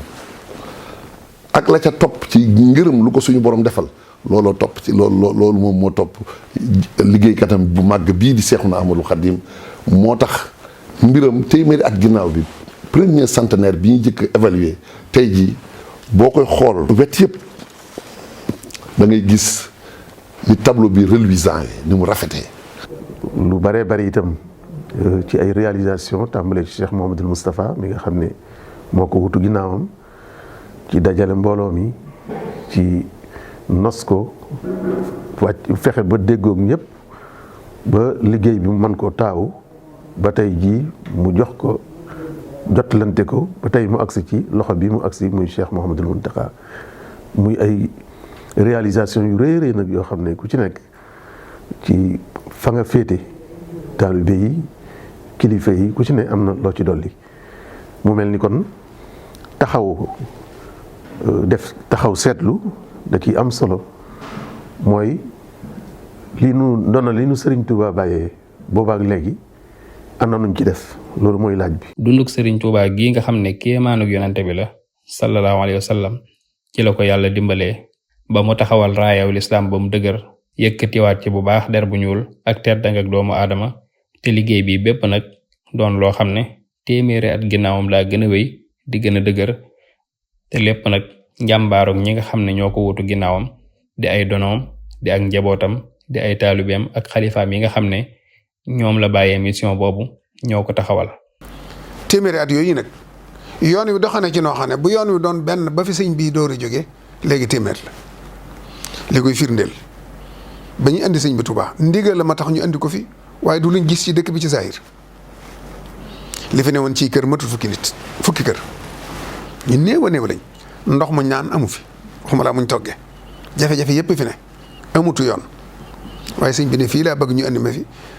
ak la ca topp ci ngërëm lu ko suñu borom defal looloo topp ci loolu moom moo topp liggéeykatam bu màgg bii di Seexuna Ahmadul Xadim moo tax mbiram téeméeri at ginnaaw bi premier centenaire bi ñu jëkk évaluer tey jii boo koy xool wet yëpp da ngay gis ni tableau bi reluisant yi ni mu rafetee. lu bëree bëri itam ci ay réalisation tàmbalee ci Cheikh Mouhamadoul Moustapha mi nga xam ne moo ko wutu ginnaawam ci dajale mbooloo mi ci nos ko wàcc fexe ba déggoog ñëpp ba liggéey bi mu mën koo taawu ba tey jii mu jox ko jotlante ko ba tey mu agsi ci loxo bi mu agsi muy Cheikh Mouhamadoul Mountakha muy ay réalisation yu rëy rëy nag yoo xam ne ku ci nekk ci fa nga féete taalibe yi kilifa yi ku ci ne am na loo ci dolli mu mel ni kon taxaw seetlu da ciy am solo mooy li nu Serigne Touba bàyyee boobaak léegi am na nuñ ci def loolu mooy laaj bi. dunduk Serigne Touba gii nga xam ne kéemaanug yonante bi la sallallahu alayhi wa sallam ci la ko yàlla dimbalee ba mu taxawal raayaw lislaam ba mu dëgër yëkkatiwaat ci bu baax der bu ñuul ak tedd ak doomu aadama te liggéey bi bépp nag doon loo xam ne téeméeri at ginnaawam daa gën a wéy di gën a dëgër te lépp nag njàmbaarug ñi nga xam ne ñoo ko wutu ginnaawam di ay donoom di ak njabootam di ay taalibeem ak xalifaam yi nga xam ne ñoom la bàyyee mission boobu ñoo ko taxawal. téeméeri at yooyu nag yoon wi doxane ci noo xam ne bu yoon wi doon benn ba fi sëñ bii door a jóge léegi téeméer la li koy firndeel ba ñu indi sëñ bi Tuubaa ndigal la ma tax ñu indi ko fi waaye du luñ gis ci dëkk bi ci zahir li fi ne woon ci kër matul fukki kër ñu néew a néew lañ ndox mu ñaan amu fi waxuma laa muñ toggee jafe-jafe yépp fi ne amutu yoon waaye sëñ bi ne fii laa bëgg ñu indi ma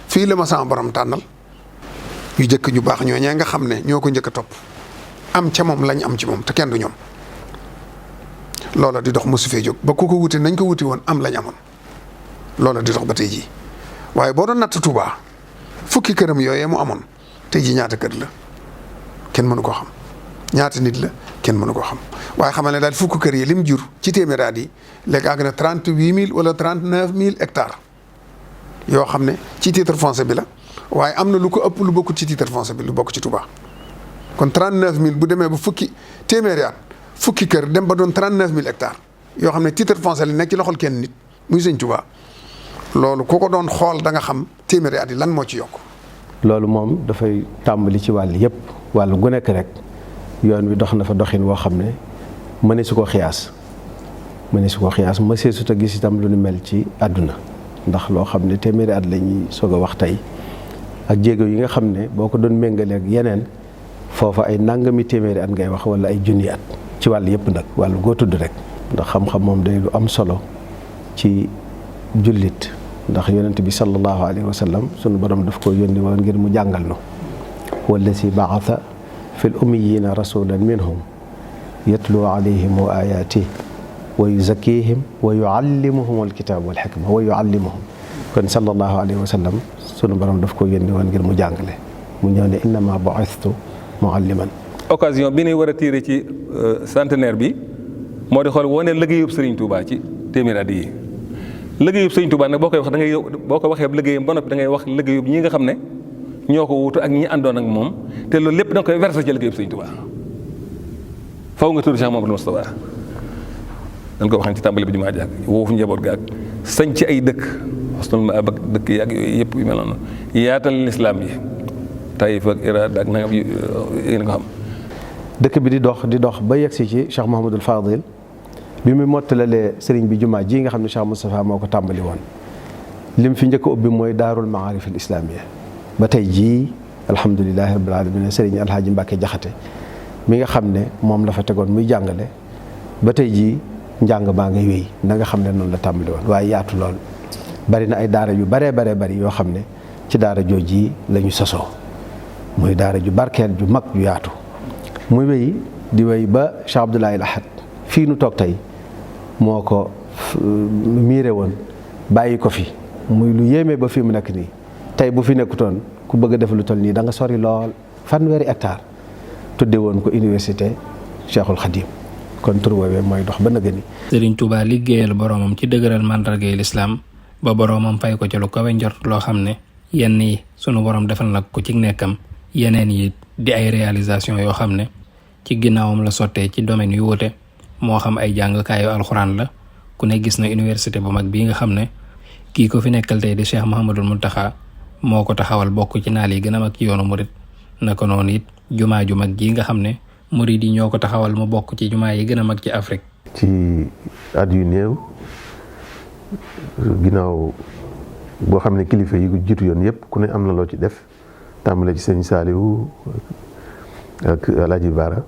fii la ma sama borom tànnal ñu jëkk ñu baax ñooñee nga xam ne ñoo ko njëkk a topp am ca moom lañ am ci moom te kenn du ñoom loola di dox mosu fee jóg ba ku ko wuti nañ ko wuti woon am lañ amoon loola di dox ba tey jii waaye boo doon natt Touba fukki këram yooyee mu amoon tey jii ñaata kër la kenn mënu koo xam ñaata nit la kenn mënu koo xam waaye xamal ne daal fukki kër yi lim jur ci téeméeri at yi léegi àgg na 38 000 wala 39 000 hectares yoo xam ne ci titre foncier bi la waaye am na lu ko ëpp lu bokkul ci titre foncier bi lu bokk ci Touba. kon 39000 bu demee ba fukki téeméeri at fukki kër dem ba doon 39000 hectares yoo xam ne titre foncier la nekk ci loxol kenn nit muy Sëñ Tuubaa loolu ku ko doon xool da nga xam téeméeri at yi lan moo ci yokk. loolu moom dafay tàmbali ci wàll yëpp wàllu gu nekk rek yoon wi dox na fa doxin woo xam ne mëne su ko xiyaas mësee su ta gis itam lu nu mel ci àdduna ndax loo xam ne téeméeri at la ñuy soog a wax tey ak jéego yi nga xam ne boo ko doon méngale ak yeneen foofa ay nangami téeméeri at ngay wax wala ay junni at ci wàll yëpp nag wàllu goo tudd rek ndax xam-xam moom day lu am solo ci jullit ndax yonent bi sallallahu alayhi wa sallam sunu borom daf ko yónni woon ngir mu jàngal nu wallazi baatha fi l ummiyina rasulan minhum yatlu alayhim wa ayatihi wa yuzakkihim wa yuallimuhum alkitab wal hikma wa yuallimuhum kon sallallahu alayhi wa sallam sunu borom daf ko yónni woon ngir mu jàngale mu ñëw ne innama bu'ithtu mualliman. occasion bi ñuy war a tiire ci centenaire bi moo di xool wane liggéeyub Serigne Touba ci téeméeri at yi liggéeyub Serigne Touba nag boo koy wax da ngay boo ko waxee liggéeyam ba noppi da ngay wax liggéeyub ñi nga xam ne ñoo ko wutu ak ñi àndoon ak moom te loolu lépp da nga koy verser ci liggéeyub Serigne Touba faw nga tudd Cheikh Mamadou Moustapha dañ ko waxee ci tàmbali bi jumaa ji ak woofu njaboot ga ak sañ ci ay dëkk xosnul ma ab ak dëkk yi ak yooyu yëpp yu mel noonu yaatal lislaam yi Taïf ak Iraad ak nangam yéen ko xam. dëkk bi di dox ba yegsi ci Cheikh Mouhamadul Fadil bi mu mottalalee sëriñ bi jumaa ji nga xam ne Cheikh Moustapha moo ko tàmbali woon lim fi njëkk a ubbi mooy daarul maarif al islamiyya ba tey jii alhamdulilahi rabbil alamin sëriñ Alhaaji Mbàkke Jaxate mi nga xam ne moom la fa tegoon muy jàngale ba tey jii njàng baa ngay wéy na nga xam ne noonu la tàmbali woon waaye yaatu lool bari na ay daara yu baree bari yoo xam ne ci daara jooji la ñu sosoo muy daara ju barkeel ju mag ju yaatu muy wéy di wéy ba Cheikh Abdoulaye Lahad fii nu toog tey moo ko miire woon bàyyi ko fi muy lu yéeme ba fi mu nekk nii tey bu fi nekkutoon ku bëgg a def lu toll nii da nga sori lool 100 hectares tudde woon ko université Cheikhul Khadim kon tur woowee mooy dox ba nëgëni. Serigne Touba liggéeyal boromam ci dëgëral màndargay lislaam ba boromam fay ko ci lu kawe njort loo xam ne yenn yi sunu borom defal nag ko ci nekkam yeneen yi di ay réalisation yoo xam ne ci ginnaawam la sottee ci domaine yu wuute moo xam ay jàngkaayu alxuraan la ku ne gis na université bu mag bii nga xam ne kii ko fi nekkal tey di Cheikh Mouhamadul Mountakha moo ko taxawal bokk ci naal yi gën a mag ci yoonu murit naka noonu it jumaa ju mag ji nga xam ne murit yi ñoo ko taxawal mu bokk ci jumaa yi gën a mag ci Afrique. ci at yu néew ginnaaw boo xam ne kilifa yi jiitu yoon yëpp ku ne am na loo ci def tàmbale ci sëñ Saaliwu ak Alaaji Baara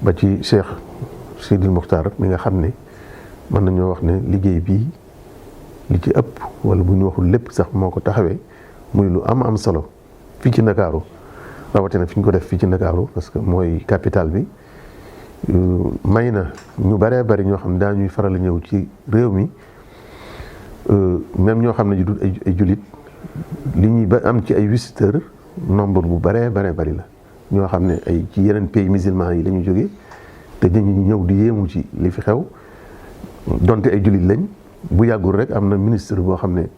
ba ci Cheikh Sidil Muxtaar mi nga xam ne mën nañoo wax ne liggéey bii li ci ëpp wala bu ñu waxul lépp sax moo ko taxawee muy lu am solo fii ci Ndakaaru rawatina fi ñu ko def fii ci Ndakaaru parce que mooy capital bi may na ñu baree bari ñoo xam ne daañuy faral a ñëw ci réew mi même ñoo xam ne ju dul ay jullit li ñuy ba am ci ay visiteurs nombre bu baree bari la ñoo xam ne ay ci yeneen pays musulmans yi la ñu jógee te dañuy ñëw di yéemu ci li fi xew donte ay jullit lañ bu yàggul rek am na ministre boo xam ne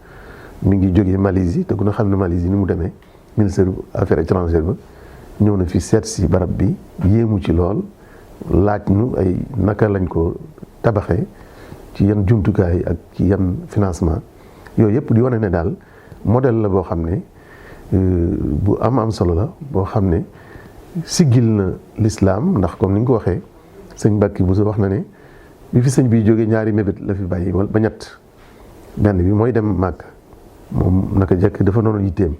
mi ngi jógee Malaisie te ku na xam ne Malaisie ni mu demee ministre affaires étrangères ba ñëw na fi seet si barab bi yéemu ci lool laaj nu ay naka lañ ko tabaxee ci yan jumtukaay ak ci yan financement yooyu yëpp di wane ne daal modèle la boo xam ne bu am solo la boo xam ne siggil na l'islam ndax comme ni nga ko waxee sëñ Mbàkke bu sa wax na ne bi fi sëñ bi jógee ñaari mébét la fi bàyyi ba ñett benn bi mooy dem màgg moom naka jekk dafa noonu yitteem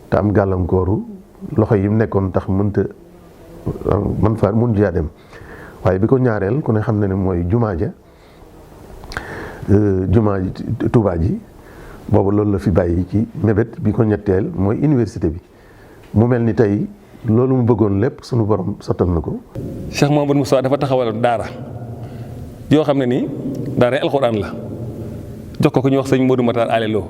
te am gàllankooru loxo yi mu nekkoon tax mun jaa dem waaye bi ko ñaareel ku ne xam ne ne mooy jumaa Tuubaa ji boobu loolu la fi bàyyi ci mébét bi ko ñetteel mooy université bi mu mel ni tey loolu mu bëggoon lépp sunu borom sottal na ko. Cheikh Mouhamadou Moustapha dafa taxawal daara yoo xam ne nii daara alxuraan la jox ko ku ñuy wax sëñ Modou Matar Alelo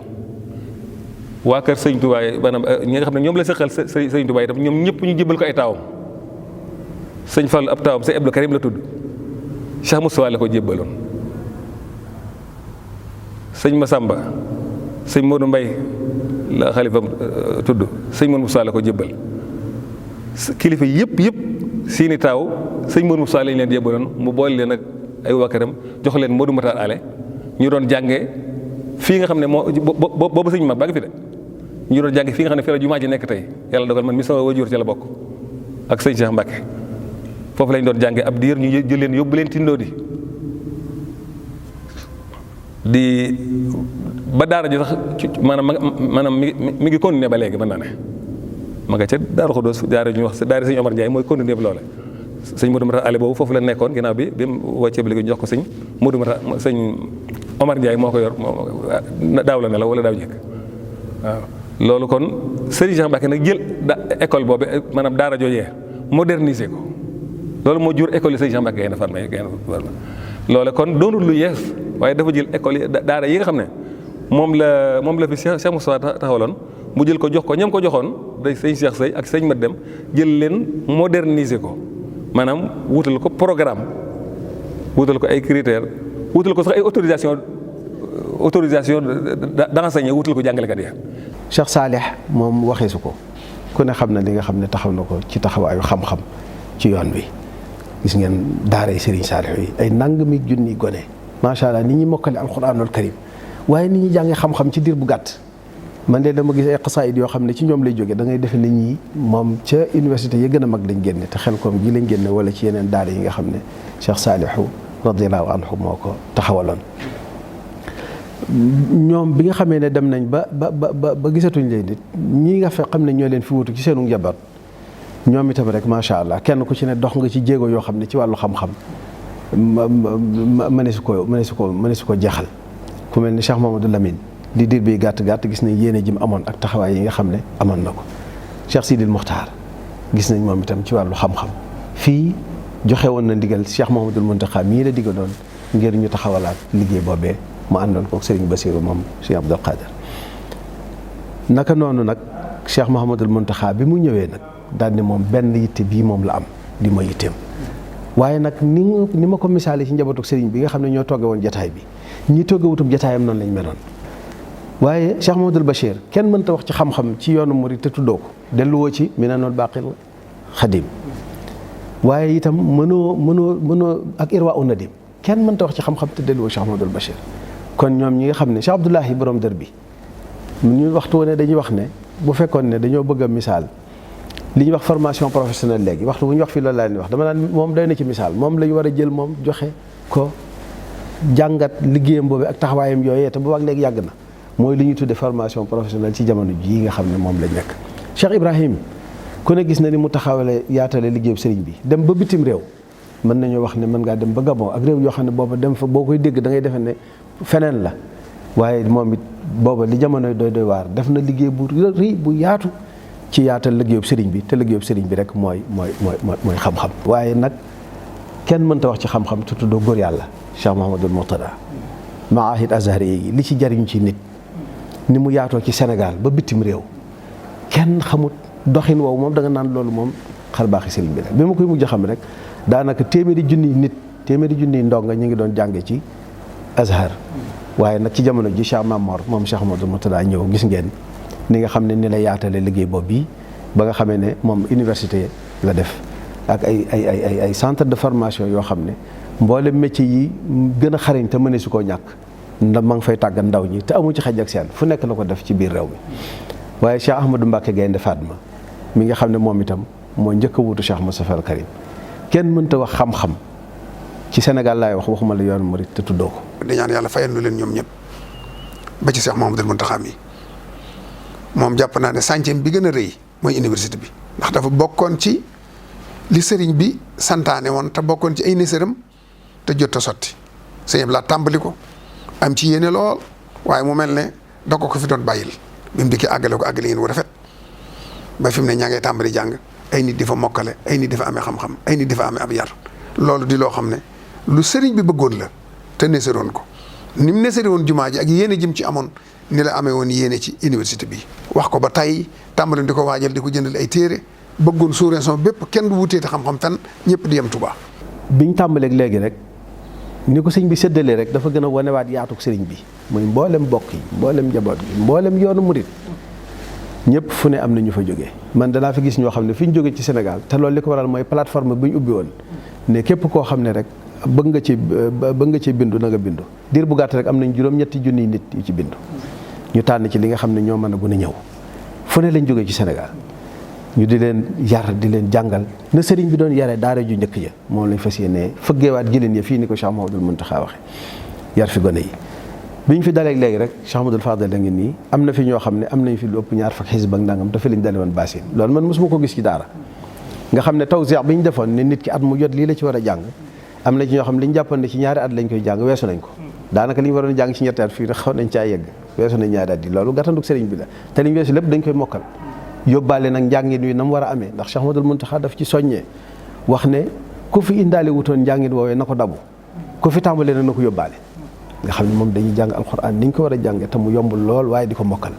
waa kër sëñ Touba maanaam ñi nga xam ne ñoom la seqal sëñ Touba itam ñoom ñëpp ñu jébal ko ay taawam sëñ Fall ab taawam sëñ Abdou Karim la tudd Cheikh Moustapha la ko jébbaloon sëñ Massamba sëñ Modou Mbaye la xalifam tudd sëñ Modou Moustapha la ko jébbal kilifa yëpp seeni taaw sëñ Modou Moussa lañ leen yebaloon mu boole leen ak ay wakaram jox leen Modou Matar Ale ñu doon jàngee fii nga xam ne moo boobu sëñ mag baa ngi fi de ñu doon jàngee fii nga xam ne fii la jumaa ji nekk tey yàlla dogal man mi sama wajur ci la bokk ak sëñ Cheikh Mbacke foofu lañ doon jàngee ab diir ñu jël leen yóbbu leen tindoo di ba daara ji sax maanaam mi ngi continuer ba léegi mën naa ne ma nga ca Daaru Xudoos daara ñu wax daara sëñ Omar Ndiaye mooy continuer bi loole sëñ Modou Matar Ale boobu foofu la nekkoon ginnaaw bi mu wàccee ba léegi ñu jox ko sëñ Modou Matar sëñ Omar Ndiaye moo ko yor daaw la ne la wala daaw jëkk waaw loolu kon Serigne Cheikh Mbacke nag jël école boobu maanaam daara joojee moderniser ko loolu moo jur école yi Serigne Cheikh Mbacke Gaïndé Fatma loole kon doonul lu yees waaye dafa jël école yi daara yi nga xam ne moom la fi Cheikh Moussa taxawaloon mu jël ko jox ko ñam ko joxoon day sëñ Cheikh Sey ak sëñ Mat Dem jël leen moderniser ko maanaam wutal ko programme wutal ko ay critères wutal ko sax ay autorisation d'enseigner wutal ko jàngalekat yi. Cheikh Saalih moom waxee su ko ku ne xam na li nga xam ne taxaw na ko ci taxawaayu xam-xam ci yoon wi gis ngeen daara yi Serigne Saalih yi ay nangami junni gone macha allah nit ñi mokkale alxuraanul karim waaye nit ñi jàngee xam-xam ci diir bu gàtt. man de dama gis ay xasaayid yoo xam ne ci ñoom lay jóge da ngay defe ne ñii moom ca université yi gën a mag lañ génne te xel koom ji lañ génne wala ci yeneen daara yi nga xam ne Cheikh Saalihu radiyallahu anhu moo ko taxawaloon. ñoom bi nga xamee ne dem nañ ba gisatuñ leen nit ñii nga xam ne ñoo leen fi wutu ci seenu njaboot ñoom itam rek macha allah kenn ku ci ne dox nga ci jéego yoo xam ne ci wàllu xam-xam mëneesu ko jeexal ku mel ni Cheikh Mamadou Lamine. di diir bi gàtt gis nañ yéene ji mu amoon ak taxawaay yi nga xam ne amoon na ko Cheikh Sidil Muxtaar gis nañ moom itam ci wàllu xam-xam fii joxe woon na ndigal Cheikh Mouhamadoul Mountakha mii la digaloon ngir ñu taxawalaat liggéey boobee mu àndoon ko Serigne Bassirou moom Cheikh Abdoul Qadir naka noonu nag Cheikh Mouhamadoul Mountakha bi mu ñëwee nag daal ni moom benn yitte bii moom la am di ma yitteem waaye nag ni ma ko misaale ci njabootu Serigne bi nga xam ne ñoo togge woon jataay bi ñi togge wutub jataayam noonu lañ meloon waaye Cheikh Mouhamadoul Bachir kenn mënta wax ci xam-xam ci yoonu murid te tuddoo ko delluwoo ci Minanul Baaqil Xadim waaye itam mënoo ak Irwaa'u Nadim kenn mënta wax ci xam-xam te delluwoo Cheikh Mouhamadoul Bachir kon ñoom ñi nga xam ne Cheikh Abdoulahi borom dër bi ñu waxtu woon ne dañuy wax ne bu fekkoon ne dañoo bëgg a misaal li ñuy wax formation professionnelle léegi waxtu bu ñu wax fii loolu laa leen wax dama naan moom doy na ci misaal moom la ñu war a jël moom joxe ko jàngat liggéeyam boobu ak taxawaayam yooyee te boobaak léegi yàgg na mooy li ñuy tudde formation professionnelle ci jamono jii nga xam ne moom lañ nekk. Cheikh Ibrahim ku ne gis na ni mu taxawale yaatale liggéeyu sëriñ bi dem ba bitim réew mën nañoo wax ne mën ngaa dem ba Gabon ak réew yoo xam ne booba dem fa boo koy dégg da ngay defe ne feneen la waaye moom it booba li jamonoy doy waar def na liggéey bu rëy bu yaatu ci yaatal liggéeyu sëriñ bi te liggéeyu sëriñ bi rek mooy xam-xam. waaye nag kenn mënta wax ci xam-xam te tuddoo góor yàlla Cheikh Mouhamadoul Mourtada maahid azhari yi li ci jariñ ci nit ni mu yaatoo ci Sénégal ba bitim réew kenn xamut doxin woowu moom da nga naan loolu moom xar baaxi sëriñ bi la bi ma koy mujj xam rek daanaka téeméeri junniy ndonga ñu ngi doon jànge ci Azhar waaye nag ci jamono ji Cheikh Mamor moom Cheikh Mouhamadoul Mourtada ñëw gis ngeen ni nga xam ne ni la yaatale liggéey boobu bii ba nga xamee ne moom université la def ak ay centre de formation yoo xam ne mboolem métier yi gën a xariñ te mëne su koo ñàkk ndax ma ngi fay tàggat ndaw ñi te amu ci xaj ak seen fu nekk la ko def ci biir réew mi waaye Cheikh Ahmadou Mbacké Gaïndé Fatma mi nga xam ne moom itam moo njëkk a wutu Cheikh Moustapha al Karim kenn mënta wax xam-xam ci Sénégal laay waxuma la yoonu murid te tuddoo ko. di ñaan yàlla fayal nu leen ñoom ñëpp ba ci Cheikh Mouhamadoul Mountakha mi moom jàpp naa ne sànceem bi gën a rëy mooy université bi ndax dafa bokkoon ci li sëriñ bi santaane woon te bokkoon ci ay niseram te jot a sotti sëñ bi laa tàmbali ko am ci yéene lool waaye mu mel ne da ko fi doon bàyyil bi mu dikkee àggale ko àggale yéen wu rafet ba fi mu ne ñaa ngay tàmbali jàng ay nit di fa mokkale ay nit di fa amee xam-xam ay nit di fa amee ab yar loolu di loo xam ne lu sëriñ bi bëggoon la te neseroon ko ni mu neseri woon jumaa ji ak yéene jëm ci amoon ni la amee woon yéene ci université bi wax ko ba tey tàmbali di ko waajal di ko jëndal ay téere bëggoon sous-région bépp kenn du wutee te xam-xam fenn ñëpp di yem Tuubaa. biñ tàmbaleeg léegi rek ni ko sëñ bi séddalee rek dafa gën a wanewaat yaatuk sëriñ bi muy mboolem bokk yi mboolem njaboot gi mboolem yoonu murit ñëpp fu ne am na ñu fa jógee. man danaa fi gis ñoo xam ne fi ñu jógee ci Sénégal te loolu li ko waral mooy plateforme bi ñu ubbi woon ne képp koo xam ne rek bëgg nga ci bindu na nga bindu diir bu gàtt rek am nañ juróom-ñetti junniy nit yu ci bindu ñu tànn ci li nga xam ne ñoo mën a gën a ñëw fu ne lañ jógee ci Sénégal ñu di leen yar di leen jàngal na sëriñ bi doon yaree daara ju njëkk ja moom lañ fas yéenee fëggeewaat jëleen ya fii ni ko Cheikh Mouhamadoul Mountakha waxe yar fi gone yi bi ñu fi dalee léegi rek Cheikh Mouhamadoul Fadel da ngi nii am na fi ñoo xam ne am nañ fi lu ëpp ñaar fukk xisb ak ndangam te fi lañ dale woon basin loolu man mosuma ko gis ci daara nga xam ne tawsiix bi ñu defoon ne nit ki at mu jot lii la ci war a jàng am na ci ñoo xam ne li ñu jàppoon ne ci ñaari at lañ koy jàng weesu nañ ko daanaka li ñu waroon jàng ci ñetti at fii rek xaw nañ caa yegg weesu nañ ñaari at yi loolu gàttanduk sëriñ bi la te liñ weesu lépp dañ koy mokkal yóbbaale nag njàngin wi na mu war a amee ndax Cheikh Mouhamadoul Mountakha daf ci soññee wax ne ku fi indaale wutoon njàngin woowee na ko dabu ku fi tàmbalee nag na ko yóbbaale nga xam ne moom dañuy jàng alxuraan ni ñu ko war a jànge te mu yombul lool waaye di ko mokkal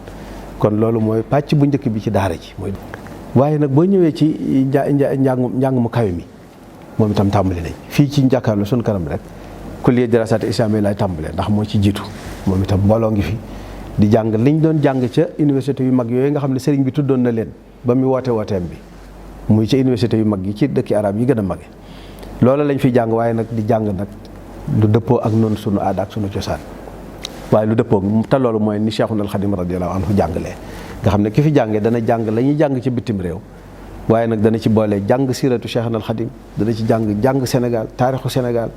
kon loolu mooy pàcc bu njëkk bi ci daara ji mooy waaye nag boo ñëwee ci njàng mu kawe mi moom itam tàmbali nañ fii ci njàkkaarloo suñu kanam rek kulliya dirasaat islaamiyya lay tàmbalee ndax moo ci jiitu moom itam mbooloo ngi fi di jàng liñ doon jàng ca université yu mag yooyu nga xam ne sëriñ bi tuddoon na leen ba mu wooteem bi muy ca université yu mag yi ci dëkki arab yi gën a mage loolu lañ fi jàng waaye nag di jàng nag lu dëppoo ak noonu sunu aada ak sunu cosaan waaye lu dëppoo te loolu mooy ni Cheikhul Khadim radiyallahu anhu jàngalee nga xam ne ki fi jàngee dana jàng la ñuy jàng ci bitim réew waaye nag dana ci boole jàng siratu Cheikhul Khadim dana ci jàng Sénégal taarixu Sénégal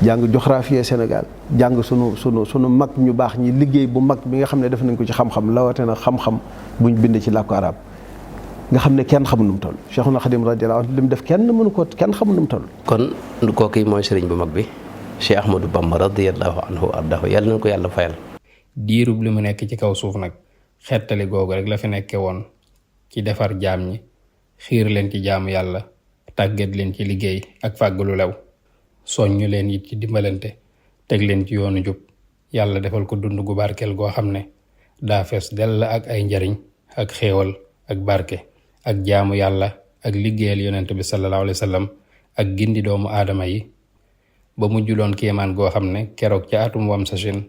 jàng géographie Sénégal jàng sunu mag ñu baax ñi liggéey bu mag bi nga xam ne def nañ ko ci xam-xam lawate na xam-xam buñ bind ci làkku arab nga xam ne kenn xamul nu mu toll Cheikhul Khadim radiyallahu anhu li mu def kenn mënu ko kenn xamul nu mu toll. kon kooku mooy sëriñ bu mag bi Cheikh Ahmadou Bamba radiyallahu anhu ardahu yàlla nañ ko yàlla fayal. diirub li mu nekk ci kaw suuf nag xettali googu rek la fi nekke woon ci defar jaam ñi xiir leen ci jaamu yàlla tàggat leen ci liggéey ak fàggalu lew soññu leen it ci dimbalante teg leen ci yoonu jub yàlla defal ko dund gu barkeel goo xam ne daa fees dell ak ay njariñ ak xéewal ak barke ak jaamu yàlla ak liggéeyal yonent bi sallallahu alayhi wa sallam ak gindi doomu aadama yi ba mujj doon kéemaan goo xam ne keroog ca atum wam sachin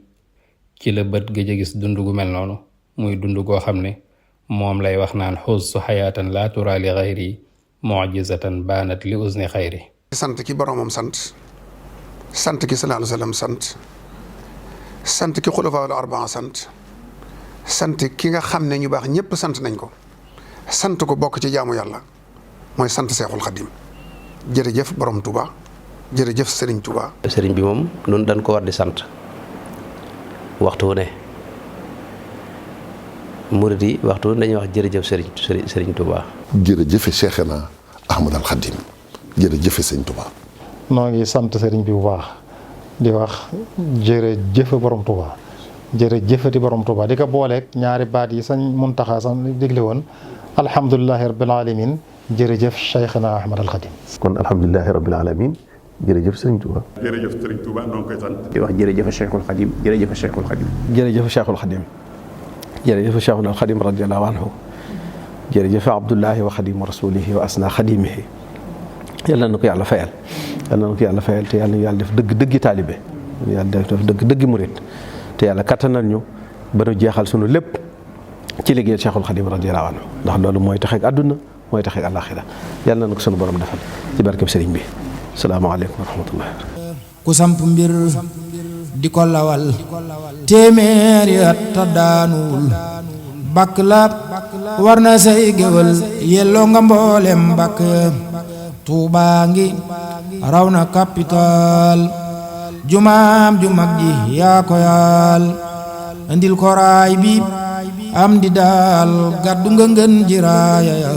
ci la bët gëj a gis dund gu mel noonu muy dund goo xam ne moom lay wax naan xustu xayaatan laa tura li xayri mujizatan baanat li usni xayri. sant ki boromam sant ki sallallahu alayhi wa sallam sant ki xulafaawul arbaa sant ki nga xam ne ñu baax ñëpp sant nañ ko sant ko bokk ci jaamu yàlla mooy sant Seexul Xadim jërëjëf borom Touba jërëjëf Serigne Touba. Serigne bi moom noonu dañ ko war di sant waxtu wu ne murid yi waxtu wu ne dañuy wax jërëjëf Serigne Touba. jërëjëf Cheikhna Ahmadul Khadim jërëjëf Serigne Touba. noo ngi sant sëriñ bi bu baax di wax jërëjëf borom Touba jërëjëfati borom Touba di ko booleeg ñaari baat yi sañ Muntaxa sax digle woon alhamdulilahi rabbil alamin jërëjëf Cheikhna Ahmadul Khadim. kon alhamdulilahi rabbil alamin jërëjëf sëriñ Touba. jërëjëf sëriñ Touba noo ngi koy sant. di wax jërëjëf Cheikhul Khadim jërëjëf Cheikhul Khadim. jërëjëf Cheikhul Khadim jërëjëf Cheikhul Khadim radiyallahu anhu jërëjëf Abdullahi wa Khadimu rasulihi wa asna xadimihi yàlla na ko yàlla fayal yàlla na ko yàlla fayal te yàlla na yàlla def dëgg taalibe yàlla def dëgg murit te yàlla kattanal ñu ba nu jeexal sunu lépp ci liggéeyal Cheikhul Khadim radiyallahu anhu ndax loolu mooy taxeeg àdduna mooy taxeeg àllaaxira yàlla na ko sunu borom defal ci barkeb sëriñ bi salaamaaleykum wa rahmatullah. ku samp mbir di ko lawal téeméeri at ta daanuwul bakk la war na say géwal yelloo nga mboolem bakk Tuubaa ngi raw na capital jumaam ju mag ji yaa ko yaal andil ko raay bi am di daal gàddu nga ngën ji raaya ya